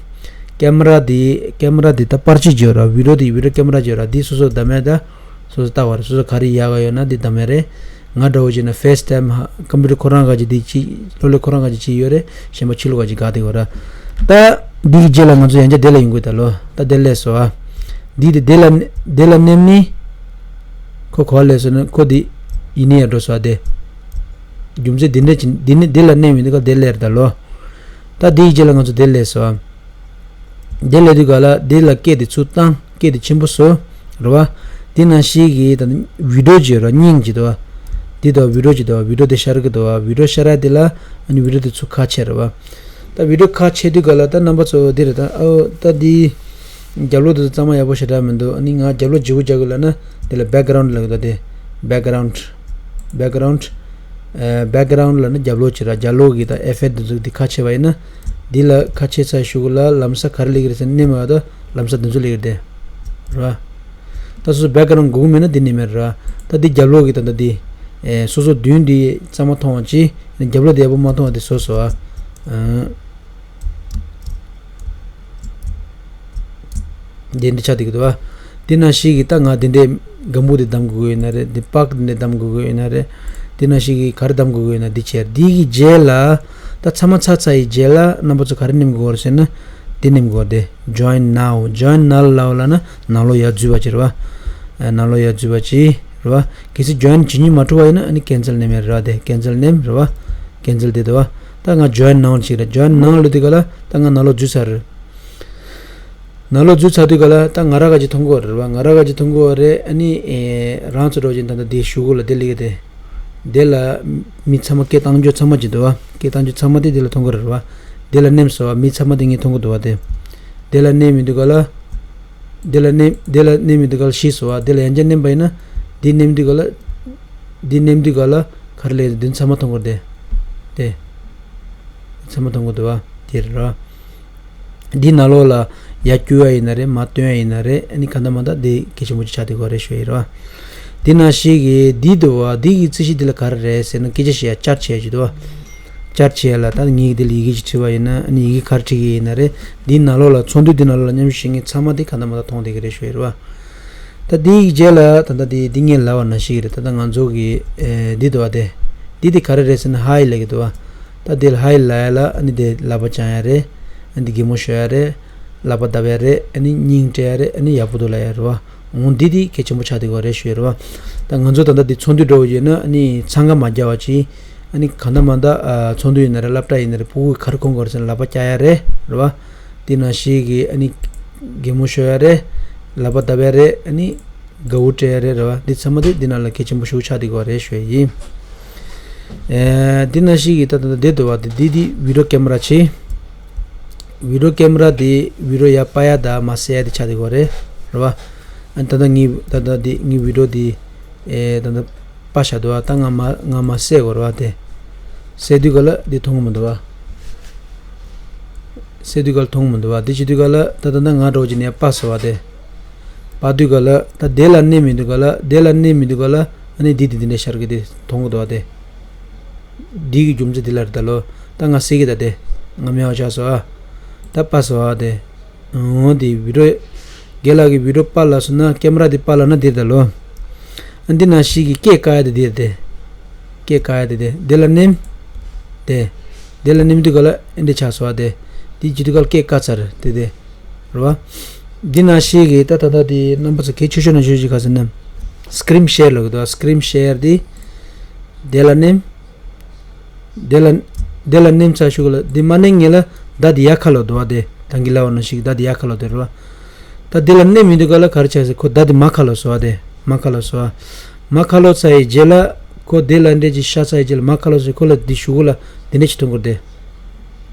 ཀེམ་ར་དེ་ཀེམ་ར་དེ་ད་པར་ཆས་ཅིག་ཡོད་རེད། བི་ཌི་ཡོ་དེ་བི་ཌི་ཡོ་ཀེམ་ར་ཅིག་ཡོད་རེད། འདི་སོ་སོ་གདམ་ཡ་ད་སོ་སོ་ལྟ་བ་རེད། སོ་སོ་ག་རེ་ཡག་ག་ཡོད་ན་འདི་གདམ་ཡ་རེད། ང་འདྲ་བོ་བྱས་ན་ཕེ་སི་ཊེམ་ཀམ་པུ་ཊར་ཁོ་རང་ག་ཅིག་འདི་ཅིག་ལོ་ལོ་ཁོ་རང་ག་ཅིག་ཅིག་ཡོད་རེད། གཞན་པ་ཕྱི་ལོགས་ག་ཅིག་ག་དེ་ཡོད་རེད། ད་འདི་གི་རྗེས་ལ་ང་ཚོ་ཡང་བསྐྱར་དེ་ལ་ཡོང་དགོས་ད་ལོ། ད་དེ་ལས་སོ་ཨ། འདི་དེ་དེ་ལ་དེ་ལ་མནན་ནི། ཁོ་ག་པར་སླེབས་སོང་ན་ཁོ་འདི་ཡིན་ནི་ཡར་འགྲོ་སོང་ཨ། དེ་རྒྱུ་མཚན་འདི་འདྲ་ཅིག་འདི་ནི་དེ་ལ་མནན་མི་འདུག་ག་དེ་སླེབས་རེད་ད་ལོ། ད་འདི་གི་རྗེས་ལ་ང་ཚོ་དེ་སླེབས་སོང་ཨ། དེ་སླེབས་དུས་ག་ལ་དེ་ལ་སྐད་དེ་ཚུར་བཏང་། སྐད་དེ་ཆེན་པོ་བཟོ། རེད་བ། དེ་ནང་བཞིན་གྱི་ད་བི་ཌི་ཡོ་ཅིག་ཡོད་རེད། སྙིང་ཅིག་འདུག་བ། འདི་དང་བི་ཌི་ཡོ་ཅིག་འདུག་བ། བི་ཌི་ཡོ་དེ་ཤར་གི་འདུག་བ། བི་ཌི་ཡོ་ཤར་ཡ་དེ་ལ་ཨ་ནི་བི་ཌི་ཡོ་དེ་ཚུར་ཁ་ཕྱེ་རེད་བ། ད་བི་ཌི་ཡོ་ཁ་ཕྱེ་དུས་ག་ལ་ད་རྣམ་པ་ཚོ་འདི་རེད། ད་ཨོ་ད་འདི་རྒྱབ་ལོགས་དེ་ཚོ་གཙང་མ་ཡག་པོ་ཞེ་དྲག་མི་འདུག་ཨ་ནི་ང་རྒྱབ་ལོགས་བརྗེ་པོ་རྒྱག་གི་ལབ་ན་དེ་ལ་བེག་གྷ་རའུན་ཌ་ལབ་ཀྱི་འདུག་དེ་བེག་གྷ་རའུན་ཌ་བེག་གྷ་རའུན་ཌ་ཨ་བེག་གྷ་རའུན་ཌ་ལབ་ན་རྒྱབ་ལོགས་ཅིག་ར། རྒྱབ་ལོགས་ཀྱི་ད་ཨེ་ཕེག་ཊི་དེ་ཚོ་འདི་ཁ་ཕྱེ་བ་ཡིན་ན་འདི་ལ་ཁ་ཕྱེ་ཚར་གཞུག་གུ་ལ་ལམ་སང་ག་རེ་སླེབས་ཀྱི་རེད་ཟེར་ན་མནན་པ་ད་ལམ་སང་འདི་ཚོ་སླེབས་ཀྱི་རེད་དེ། ར། ད་སོ་སོ་བེག་གྷ་རའུན་ཌ་དགོས་ཀྱི་མེད་ན་འདི་མནན་མེད་ར། ད་འདི་རྒྱབ་ལོགས་ཀྱི་ད་ད་འདི་ཨེ་སོ་སོ་མདུན་འདི་གཙང་མ་མཐོང་བ་ཅི། རྒྱབ་ལོགས་འདི་ཡག་པོ་མ་མཐོང་བ་འདི་བཟོ་བཟོ་ཨ། ཨ། འདི་འདྲ་ཆགས་བསྡད་ཀྱི་འདུག་བ། འདི་ནང་བཞིན་གྱི་ད་ང་འདི་འདྲའི་སྒམ་པོ་འདི་བསྡམ་དགོས་ཀྱི་ཡོད་ན་རེད། འདི་པགས་འདི་འདྲ་བསྡམ་དགོས་ཀྱི་ཡོད་ན་རེད། འདི་ནང་བཞིན་གྱི་ག་རེ་བསྡམ་དགོས་ཀྱི་ཡོད་ན་འདི་བྱས། འདི་གི་རྗེས་ལ་ད་ཚང་མ་ཚར་ཚར་ཡི་རྗེས་ལ་རྣམ་པ་ཚོ་ག་རེ་མནན་དགོས་རེད་ཟེར་ན། འདི་མནན་དགོས་རེད་དེ། Join now. Join now ལབ་ལབ་ན་ནང་ལོགས་ཡར་འཛུལ་བ་ཅིག་རེད་བ། ཨ་ནང་ལོགས་ཡར་འཛུལ་བ་ཅིག་རེད་བ། གལ་སྲིད་ཇོ་ཡིན་བྱེད་སྙིང་མ་བྲོ་བ་ཡིན་ན་ཨ་ནི་ཀན་སལ་མནན་མེད་རེད་བ། དེ་ཀན་སལ་མནན་རེད་བ། ཀན་སལ་དེ་འདུག་བ། ད་ང་ཇོ་ཡིན་ནའོ་ཅིག་རེད། ཇོ་ཡིན་ནའོ་ལབ་དུས་ག་ལ་ད་ང་ནང་ལོགས་འཛུལ་ཚར་རེད། ནང་ལོགས་འཛུལ་ཚར་དུས་ག་ལ་ད་ང་རང་ག་ཅིག་མཐོང་གི་ཡོད་རེད་བ། ང་རང་ག་ཅིག་མཐོང་གི་ཡོད་རེད། ཨ་ནི་ཨེ་རང་ཚོ་འགྲོ་བཞིན་ད་ལྟ་དེ་གཞུག་གུ་ལ་དེ་སླེབས་ཀྱི་དེ། དེ་ལ་མི་ཚང་མ་སྐད་བཏང་རྒྱུ་ཚང་མ་ཅིག་འདུག་བ། སྐད་བཏང་རྒྱུ་ཚང་མ་དེ་དེ་ལ་མཐོང་གི་རེད་བ། དེ་ལ་མནན་སོང་བ། མི་ཚང་མ་དེ་ངས་མཐོང་གི་འདུག་བ་དེ། དེ་ལ་མནན་མི་འདུག་ག་ལ། དེ་ལ་མནན་དེ་ལ་མནན་མི་འདུག་ག་ལ་ཤི་སོང་བ། དེ་ལ་ཡང་བསྐྱར་མནན་པ་ཡིན་ན། འདི་མནན་དུས་ག་ལ། འདི་མནན་དུས་ག་ལ་ག་རེ་ལས་འདི་ཚང་མ་མཐོང་གི་རེད་དེ། དེ། ཚང་མ་མཐོང་གི་འདུག་བ། དེ་རེད་ར། འདི་ནང་ལོགས་ལ་ཡར་བསྐྱུར་ཡ་ཡིན་ན་རེད། མར་བཏོན་ཡ་ཡིན་ན་རེད། ཨ་ནི་གང་ལྟར་མ་ལྟར་འདི་གལ་ཆེན་པོ་ཅིག་ཆགས་བསྡད་ཀྱི་ཡོད་རེད་ཞུ་ཡ་ཡིན་ར། འདི་ནང་བཞིན་གྱི་འདི་འདུག་བ། འདི་གི་རྩིས་གཞི་འདི་ལ་ག་རེ་རེད་ཟེར་ན་སྐད་ཆ་བཤད་ཡ་བཅར་བྱེད་ཡ་ཅིག་འདུག་བ། བཅར་བྱེད་ཡ་ལ་ད་ངས་འདི་ལ་ཡི་གེ་ཅིག་བྲིས་པ་ཡིན་ན་ཨ་ནི་ཡི་གེ་ག་རེ་བྲིས་ཀྱི་ཡིན་ན་རེད། འདི་ནང་ལོགས་ལ་ཚོགས་འདུ་འདི་ནང་ལོགས་ལ་མཉམ་ཞུགས་བྱེད་མཁན་ཚང་མ་འདི་གང་ལྟར་མ་ལྟར་མཐོང་བསྡད་ཀྱི་རེད་ཞུ་ཡ་རེད་བ། ད་འདི་ཡི་རྗེས་ལ་ད་ལྟ་འདི་འདི་ངས་ལབ་པ་ནང་བཞིན་གྱི་རེད། ད་ལྟ་ང་ཚོ་གི་ཨེ་འདི་འདུག་བ་དེ། འདི་དེ་ག་རེ་རེད་ཟེར་ན་ཧའི་ལབ་ཀྱི་འདུག་བ། ད་འདི་ལ་ཧའི་ལབ་ཡ་ལ་ཨ་ནི་དེ་ལག་པ་བརྐྱང་ཡ་རེད། ཨ་ནི་གད་མོ་ཤོར་ཡ་རེད། ལག་པ་བརྡབ་ཡ་རེད། ཨ་ནི་སྙིང་བྲེག་ཡ་རེད། ཨ་ནི་ཡག་པོ་འདུག་ལབ་ཡ་རེད་བ། འོ་འདི་འདི་གལ་ཆེན་པོ་ཆགས་བསྡད་ཀྱི་ཡོད་རེད་ཞུ་ཡ་རེད་བ། ད་ང་ཚོ་ད་ལྟ་འདི་ཚོགས་འདུ་འགྲོ་བ་ཡོད་ན་ཨ་ནི་འཚང་ཁ་མ་རྒྱག་པ་ཅིག་ཨ་ནི་གང་ལྟར་མ་ལྟར་ཨ་ཚོགས་འདུ་ཡིན་ན་རེད། སློབ་གྲྭ་ཡིན་ན་རེད། ཕྲུ་གུ་ག་རེ་གོན་དགོས་རེད་ཟེར་ན་ལག་པ་བཀྱག་ཡ་རེད་རེད་བ། དེ་ནང་བཞིན་གྱི་ཨ་ནི་གད་མོ་ཤོར་ཡ་རེད། ལག་པ་བརྡབ་ཡ་རེད། ཨ་ནི་གའུ་སྤྲད་ཡ་རེད་རེད་བ། འདི་ཚང་མ་དེ་འདི་ནང་ལ་གལ་ཆེན་པོ་ཞེ་པོ་ཆགས་བསྡད་ཀྱི་ཡོད་རེད་ཞུ་ཡ་ཡིན། ཨེ་འདི་ནང་བཞིན་གྱི་ད་ད་ད་འདི་འདུག་བ། འདི་འདི་འདི་བི་ཌི་ཡོ་ཀེམ་ར་བྱས། བི་ཌི་ཡོ་ཀེམ་ར་འདི་བི་ཌི་ཡོ་ཡར་སྤར་ཡ་དང་མར་བསད་ཡ་དེ་ཆགས་བསྡད་ཀྱི་ཡོད་རེད་རེད་བ། ཨ་ནི་ད་ལྟ་ངའི་ད་ལྟ་འདི་ངའི་བི་ཌི་ཡོ་འདི་ཨེ་ད་ལྟ་སྤར་བཞག་འདུག་བ། ད་ང་མར་ང་མར་བསད་དགོས་རེད་བ། དེ་བསད་དུས་ག་ལ་འདི་མཐོང་གི་མི་འདུག་བ། བསད་དུས་ག་ལ་མཐོང་གི་མི་འདུག་བ། འདི་བྱེད་དུས་ག་ལ་ད་ད་ད་ང་འདྲ་བོ་ཅིག་ནས་སྤར་སོང་བ། དེ་སྤར་དུས་ག་ལ་ད་དེ་ལ་མནན་མི་འདུག་ག་ལ། དེ་ལ་མནན་མི་འདུག་ག་ལ། ཨ་ནི་འདི་འདི་འདི་འདྲ་ཤར་གི་དེ་མཐོང་གི་འདུག་བ། དེ་འདི་གི་རྒྱུ་མཚན་འདི་ལ་རེད་ད་ལོ། ད་ང་བསད་གི་ད། དེ་ང་མེད་པ་ཆགས་སོང་ཨ། ད་སྤར་སོང་ཨ། དེ། འོ་དེ་བི་ཌི་ཡོ། རྒན་ལགས་ཀྱིས་བི་ཌི་ཡོ་པར་ལབ་སོང་ན་ཀེམ་ར་དེ་པར་ལབ་ན་འདིར་ད་ལོ། ཨ་འདི་ནང་བཞིན་གྱི་སྐད་བཀག་ཡ་དེ་འདིར་དེ། སྐད་བཀག་ཡ་དེ་དེ་འདི་ལ་མནན། དེ། འདི་ལ་མནན་དུས་ག་ལ་ཨ་འདི་ཆགས་སོང་ཨ། དེ། འདི་བྱེད་དུས་ག་ལ་སྐད་བཀག་ཚར་དེ་དེ། རེད་བ། འདི་ནང་བཞིན་གྱི་ད་ད་ད་དེ་རྣམ་པ་ཚོ་གལ་ཆེ་ཤོས་ནང་ཆེ་ཤོས་ག་ཟེར་ན། སི་ཀི་རིན་ཤེར་ལབ་གི་འདུག་སི་ཀི་རིན་ཤེར་དེ། དེ་ལ་མནན། དེ་ལ། དེ་ལ་མནན་ཚར་གཞུག་ལ་འདི་མ་མནན་སྔོན་ལ་མདའ་འདི་ཡར་ཁ་ལོག་འདུག་བ། དེ་ད་གིན་ལབ་པ་ནང་བཞིན་མདའ་འདི་ཡར་ཁ་ལོག་འདུག་རེད་བ། ད་དེ་ལ་མནན་མི་འདུག་ག་ལ་ག་རེ་ཆགས་ཟེར། ཁོ་མདའ་འདི་མར་ཁ་ལོག་སོང་བ། དེ་མར་ཁ་ལོག་སོང་བ། མར་ཁ་ལོག་ཚར་ཡི་རྗེས་ལ་ཁོ་དེ་ལ་འདྲེ་ཅིག་ཤ་ཚར་ཡི་རྗེས་ལ་མར་ཁ་ལོག་སོང་། ཁོ་ལ་འདི་གཞུག་གུ་ལ་འདི་འདྲ་ཅིག་མཐོང་གི་རེད་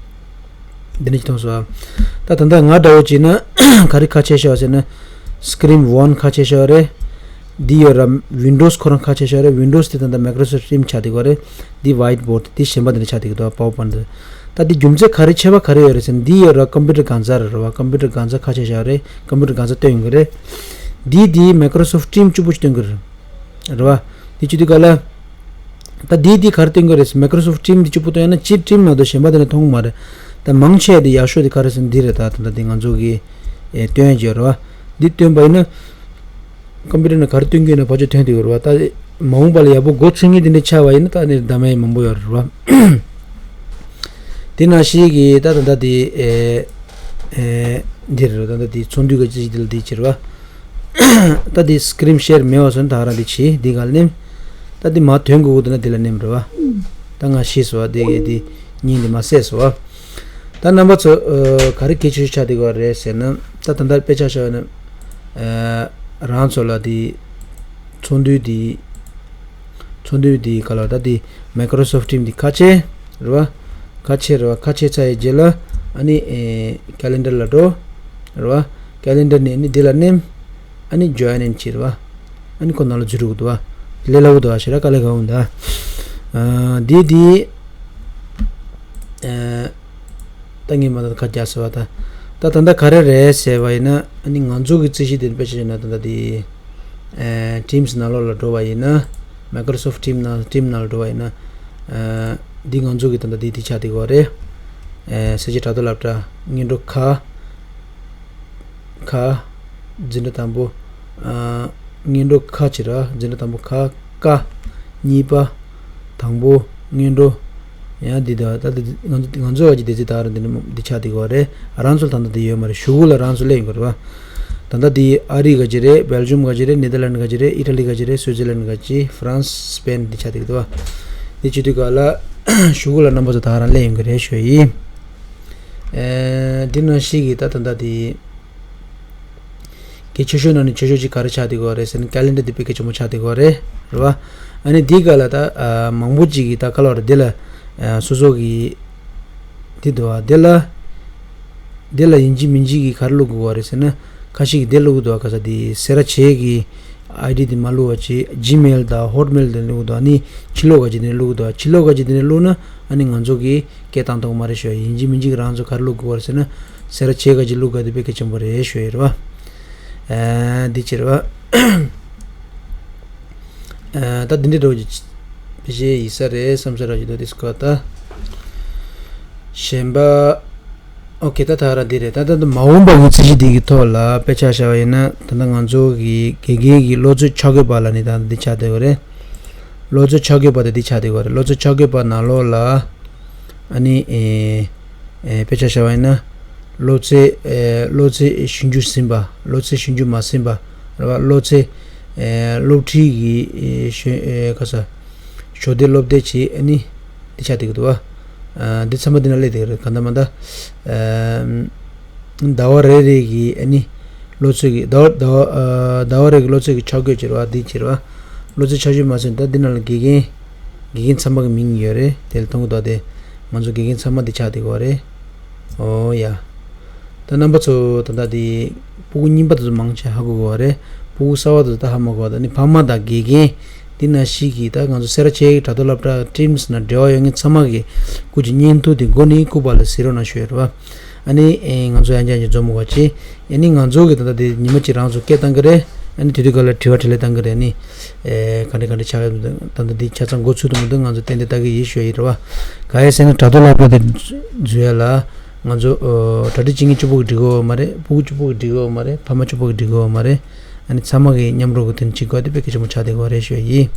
དེ། འདི་འདྲ་ཅིག་མཐོང་སོང་བ། ད་ད་ལྟ་ང་འདྲ་བོ་བྱས་ན་ག་རེ་ཁ་ཕྱེ་ཤག་ཟེར་ན། སི་ཀི་རིན་ཝན་ཁ་ཕྱེ་ཤག་རེད། འདི་ཡོད་ར་ཝིན་ཌོས་ཁོ་རང་ཁ་ཕྱེ་ཤག་རེད། ཝིན་ཌོས་དེ་ད་ལྟ་མའི་ཀྲོ་སོཕ་ཊི་ཊིམ་ཆགས་བསྡད་ཀྱི་ཡོད་རེད། འདི་ཝའིཊ་བོར་ཌི། འདི་གཞན་པ་འདི་འདྲ་ཆགས་བསྡད་ཀྱི་འདུག་པ་ཝར་པོའིནཊ་འདི། ད་འདི་རྒྱུ་མཚན་ག་རེ་ཁྱད་པར་ག་རེ་ཡོད་རེད་ཟེར་ན། འདི་ཡོད་ར་ཀམ་པུ་ཊར་སྒང་ག་རེད་རེད་བ། ཀམ་པུ་ཊར་སྒང་ག་ཁ་ཕྱེ་ཤག་རེད། ཀམ་པུ་ཊར་སྒང་ག་སྟོན་ཡོང་གི་རེད། འདི་འདི་Microsoft Team གཅིག་པོ་ཞིག་སྟོན་གི་རེད། རེད་བ། འདི་བྱེད་དུས་ག་ལ། ད་འདི་འདི་ག་རེ་སྟོན་གི་རེད། Microsoft Team འདི་གཅིག་པོ་སྟོན་ཡང་ན་སྤྱིར་Team ནང་དུ་གཞན་པ་དེ་ནས་མཐོང་གི་མ་རེད། ད་མང་ཆེ་འདི་ཡག་ཤོས་འདི་ག་རེ་ཟེར་ན་འདི་རེད། ད་ད་ལྟ་འདི་ང་ཚོ་གི་ཨེ་སྟོན་ཡ་བྱས་རེད་བ། འདི་སྟོན་པ་ཡིན་ན། ཀམ་པུ་ཊར་ནང་ག་རེ་སྟོན་གི་ཡོད་ན་ཕར་ཚུར་ཐོན་བསྡད་ཡོད་རེད་བ། ད་མ་འོངས་པ་ལ་ཡག་པོ་མགོ་ཚོས་མཁན་དེ་འདྲ་ཆགས་པ་ཡིན་ན་ད་ནི་གདམ་ཡ་མང་པོ་ཡོད་རེད་བ། དེ་ནང་བཞིན་གྱི་ད་ད་ལྟ་དེ་ཨེ་ཨེ་འདི་རེད། ད་ལྟ་དེ་ཚོགས་འདུའི་ག་ཅིག་དེ་ལ་དེ་བྱེད་རེད་བ། ད་དེ་screen share མེད་པ་སོང་ད་རང་དེ་བྱེད་འདི་ག་ལ་ནེམ། ད་དེ་མ་ཐོན་དགོས་འདུག་ན་དེ་ལ་ནེམ་རེད་བ། ད་ང་ཤེས་སོང་བ། དེ་གི་དེ་གཉིས་དེ་མ་ཟད་སོང་བ། ད་རྣམ་པ་ཚོ་ཨ་ག་རེ་གལ་ཆེ་ཤོས་ཆགས་བསྡད་ཀྱི་ཡོད་རེད་ཟེར་ན། ད་ད་ལྟ་དཔེ་ཆ་བཞག་ན་ཨ་རང་ཚོ་ལ་དེ་ཚོགས་འདུ་དེ་ཚོགས་འདུ་དེ་ག་ལ་ད་དེ་Microsoft Team དེ་ཁ་ཕྱེ་རེད་བ། ཁ་ཕྱེ་རེད་བ། ཁ་ཕྱེ་ཚར་ཡི་རྗེས་ལ་ཨ་ནི་ཨེ་calendar ལ་འགྲོ་རེད་བ། calendar ནས་ཨ་ནི་དེ་ལ་ནེམ། ཨ་ནི་join in བྱེད་རེད་བ། ཨ་ནི་ཁོ་ནང་ལ་འཛུལ་འགྲོ་གི་འདུག་བ། ལས་སླ་པོ་འདུག་བ། ཞེ་དྲག་དཀའ་ལས་ཁག་པོ་མི་འདུག་ཨ། འདི་འདི་ཨ་ད་ངས་མ་ད་ཁ་རྒྱག་ཟེར་བ་ད། ད་ད་ལྟ་ག་རེ་རེད་ཟེར་བ་ཡིན་ན། ཨ་ནི་ང་ཚོ་གི་རྩིས་གཞི་དེ་དཔེ་ཆ་བཞག་ན་ད་ལྟ་དེ་ཨ་Teams ནང་ལོགས་ལ་འགྲོ་བ་ཡིན་ན། Microsoft Team ནང་Team ནང་ལ་འགྲོ་བ་ཡིན་ན། ཨ་འདི་ང་ཚོ་གི་ད་ལྟ་འདི་དེ་ཆགས་བསྡད་ཀྱི་ཡོད་རེད། ཨ་གསལ་བྱེད་བྲག་རྡོ་སློབ་གྲྭ་སྔོན་འགྲོ་ཁ། ཁ། འཛིན་གྲྭ་དང་པོ། ཨ་སྔོན་འགྲོ་ཁ་བྱེད་ར། འཛིན་གྲྭ་དང་པོ་ཁ། ཀ། གཉིས་པ། དང་པོ། སྔོན་འགྲོ། ཡང་འདི་དང་ད་ལྟ་ང་ཚོ་ང་ཚོ་བ་གི་སྡེ་ཚན་ད་ར་འདི་ནི་འདི་ཆགས་བསྡད་ཀྱི་ཡོད་རེད། རང་ཚོ་ལ་ད་ལྟ་འདི་ཡོད་མ་རེད། གཞུག་གུ་ལ་རང་ཚོ་སླེབས་ཡོང་གི་རེད་བ། ད་ལྟ་འདི་ཨ་རི་ག་ཅི་རེད། Belgium ག་ཅི་རེད། Netherlands ག་ཅི་རེད། Italy ག་ཅི་རེད། Switzerland ག་ཅི། France Spain འདི་ཆགས་བསྡད་ཀྱི་འདུག་བ། འདི་བྱེད་དུས་ག་ལ་གཞུག་གུ་ལ་རྣམ་པ་ཚོ་ད་རང་སླེབས་ཡོང་གི་རེད་ཞུ་ཡིན། ཨེ་འདི་ནང་བཞིན་གྱི་ད་ད་ལྟ་དེ་གལ་ཆེ་ཤོས་ནང་ནས་ཆེ་ཤོས་ཅིག་ག་རེ་ཆགས་བསྡད་ཀྱི་ཡོད་རེད་ཟེར་ན། calendar འདི་དཔེ་གལ་ཆེན་པོ་ཆགས་བསྡད་ཀྱི་ཡོད་རེད། རེད་བ། ཨ་ནི་འདི་ག་ལ་ད་ཨ་མང་པོ་ཅིག་གིས་ད་ག་ལ་བ་རེད། འདི་ལ་ཨ་སོ་སོ་གི་འདི་འདུག་བ། འདི་ལ་འདི་ལ་ཡིན་གཅིག་མིན་གཅིག་གིས་ག་རེ་བླུག་དགོས་བ་རེད་ཟེར་ན། ཁ་ཤས་ཀྱིས་འདི་བླུག་གི་འདུག་བ། ག་ས་འདི་སེ་ར་བྱེས་ཀྱི་ཨའི་ཌི་འདི་མ་བླུག་པ་བྱས། Gmail དང་Hotmail འདི་བླུག་གི་འདུག་ཨ་ནི་ཕྱི་ལོགས་ག་ཅིག་འདི་ནས་བླུག་གི་འདུག་ཕྱི་ལོགས་ག་ཅིག་འདི་ནས་བླུག་ན་ཨ་ནི་ང་ཚོ་གི་སྐད་བཏང་ཐུབ་ཀྱི་མ་རེད་ཞུ་ཡ་ཡིན། གཅིག་མིན་གཅིག་རང་ཚོ་ག་རེ་བླུག་དགོས་བ་རེད་ཟེར་ན། སེ་ར་བྱེས་ག་ཅིག་བླུག་དགོས་དེ་དཔེ་གལ་ཆེན་པོ་རེད་ཞུ་ཡ་རེད་བ། ཨ་འདི་ཅི་རེད་བ། ཨ་ད་འདི་འདྲའི་འགྲོ་གི་བཤད་ཡིན་ས་རེད་བསམ་ས་ར་གི་འདུག་དེ་སྐོར་ད་གཞན་པ། ཨོ་ཁེ། ད་ད་ར་འདི་རེད། ད་ད་ད་མ་འོངས་པ་གི་རྩིས་གཞི་འདི་གི་ཐོག་ལ་དཔེ་ཆ་བཞག་པ་ཡིན་ན། ད་ད་ང་ཚོ་གི་དགེ་རྒན་གྱི་བློ་རྩེ་འཆར་འགོད་པ་ལ་ནི་ད་འདི་ཆགས་བསྡད་ཡོད་རེད། བློ་རྩེ་འཆར་འགོད་པ་དེ་འདི་ཆགས་བསྡད་ཡོད་རེད། བློ་རྩེ་འཆར་འགོད་པ་ནང་ལོགས་ལ་ཨ་ནི་ཨེ་ཨེ་དཔེ་ཆ་བཞག་པ་ཡིན་ན། བློ་རྩེ་ཨེ་བློ་རྩེ་ཞིབ་འཇུག་ཟིན་པ། བློ་རྩེ་ཞིབ་འཇུག་མ་ཟིན་པ་རེད་བ། བློ་རྩེ་ཨེ་སློབ་ཁྲིད་ཀྱི་ཨེ་ཞོ་ཨེ་ག་ས་ཞོ་སྡེ་སློབ་སྡེ་བྱས་ཨ་ནི་འདི་ཆགས་བསྡད་ཀྱི་འདུག་བ། ཨ་འདི་ཚང་མ་འདི་ན་སླེབས་བསྡད་ཀྱི་རེད། ག་འདྲ་མ་འདྲ། ཨ་ཟླ་བ་རེ་རེ་གི་ཨ་ནི་བློ་རྩེ་གི་ཟླ་བ་ཟླ་བ་ཨ་ཟླ་བ་རེ་གི་བློ་རྩེ་གི་འཆར་འགོད་བྱེད་རེད་བ། འདི་བྱེད་རེད་བ། བློ་རྩེ་འཆར་གཞི་མ་ཟིན། ད་འདི་ནང་ལ་དགེ་རྒན་དགེ་རྒན་ཚང་མ་གི་མིང་ཡོད་རེད། དེ་ལ་མཐོང་གི་འདུག་དེ་ང་ཚོ་དགེ་རྒན་ཚང་མ་འདི་ཆགས་བསྡད་ཀྱི་ཡོད་རེད། ཨོ་ཡ། ད་རྣམ་པ་ཚོ་ད་ལྟ་དེ་ཕྲུ་གུ་རྙིང་པ་དེ་ཚོ་མང་ཆེ་ཧ་གོ་གི་ཡོད་རེད། ཕྲུ་གུ་གསར་པ་དེ་ཚོ་ད་ཧ་མ་གོ་བ། ད་ནི་ཕ་མ་དང་དགེ་རྒན་འདི་ནང་བཞིན་གྱི་ད་ང་ཚོ་སེ་ར་བྱེས་ཀྱི་དྲ་ཐོག་སློབ་གྲྭ་Teams ནང་འབྲེལ་བ་ཡོད་མཁན་ཚང་མ་གི་སྐུ་མཁྱེན་བརྙན་ཐུང་དེ་མགོ་ནས་སྐུ་པར་ལ་གཟིགས་རོགས་གནང་ཞུ་ཡ་རེད་བ། ཨ་ནི་ཨེ་ང་ཚོ་ཡང་བསྐྱར་ཅིག་འཛོམས་དགོས་པ་བྱས། ཨ་ནི་ང་ཚོ་གི་ད་ལྟ་དེ་ཉི་མ་གཅིག་རང་ཚོ་སྐད་བཏང་གི་རེད། ཨ་ནི་དེ་དུས་སྐབས་ལ་དྲི་བ་དྲིས་ལན་བཏང་གི་རེད། ཨ་ནི་ཨེ་ག་འདྲ་ག་འདྲ་ཆགས་ཡོད་མི་འདུག་ད་ལྟ་འདི་ཆ་ཚང་འགོ་ཚུགས་འདུག་མི་འདུག་ང་ཚོ་ཏན་ཏན་ལྟ་གི་ཡིན་ཞུ་ཡ་ཡིན་རེད་བ། ག་རེ་ཟེར་ན་དྲ་ཐོག་སློབ་གྲྭ་དེ་འཛུལ་ཡ་ལ་ང་ཚོ་ཨོ་གྲ་སྒྲིག་བྱེད་མཁན་གཅིག་པོ་གིས་འགྲིག་གི་ཡོད་མ་རེད། ཕྲུ་གུ་གཅིག་པོ་གིས་འགྲིག་གི་ཡོད་མ་རེད། ཕ་མ་གཅིག་པོ་གིས་འགྲིག་གི་ཡོད་མ་རེད། ཨ་ནི་ཚང་མ་གིས་མཉམ་རུབ་ཀྱིས་དེ་འདྲ་བྱེད་དགོས་དེ་དཔེ་གལ་ཆེན་པོ་ཆགས་བསྡད་ཀྱི་ཡོད་རེད་ཞུ་ཡ་ཡིན།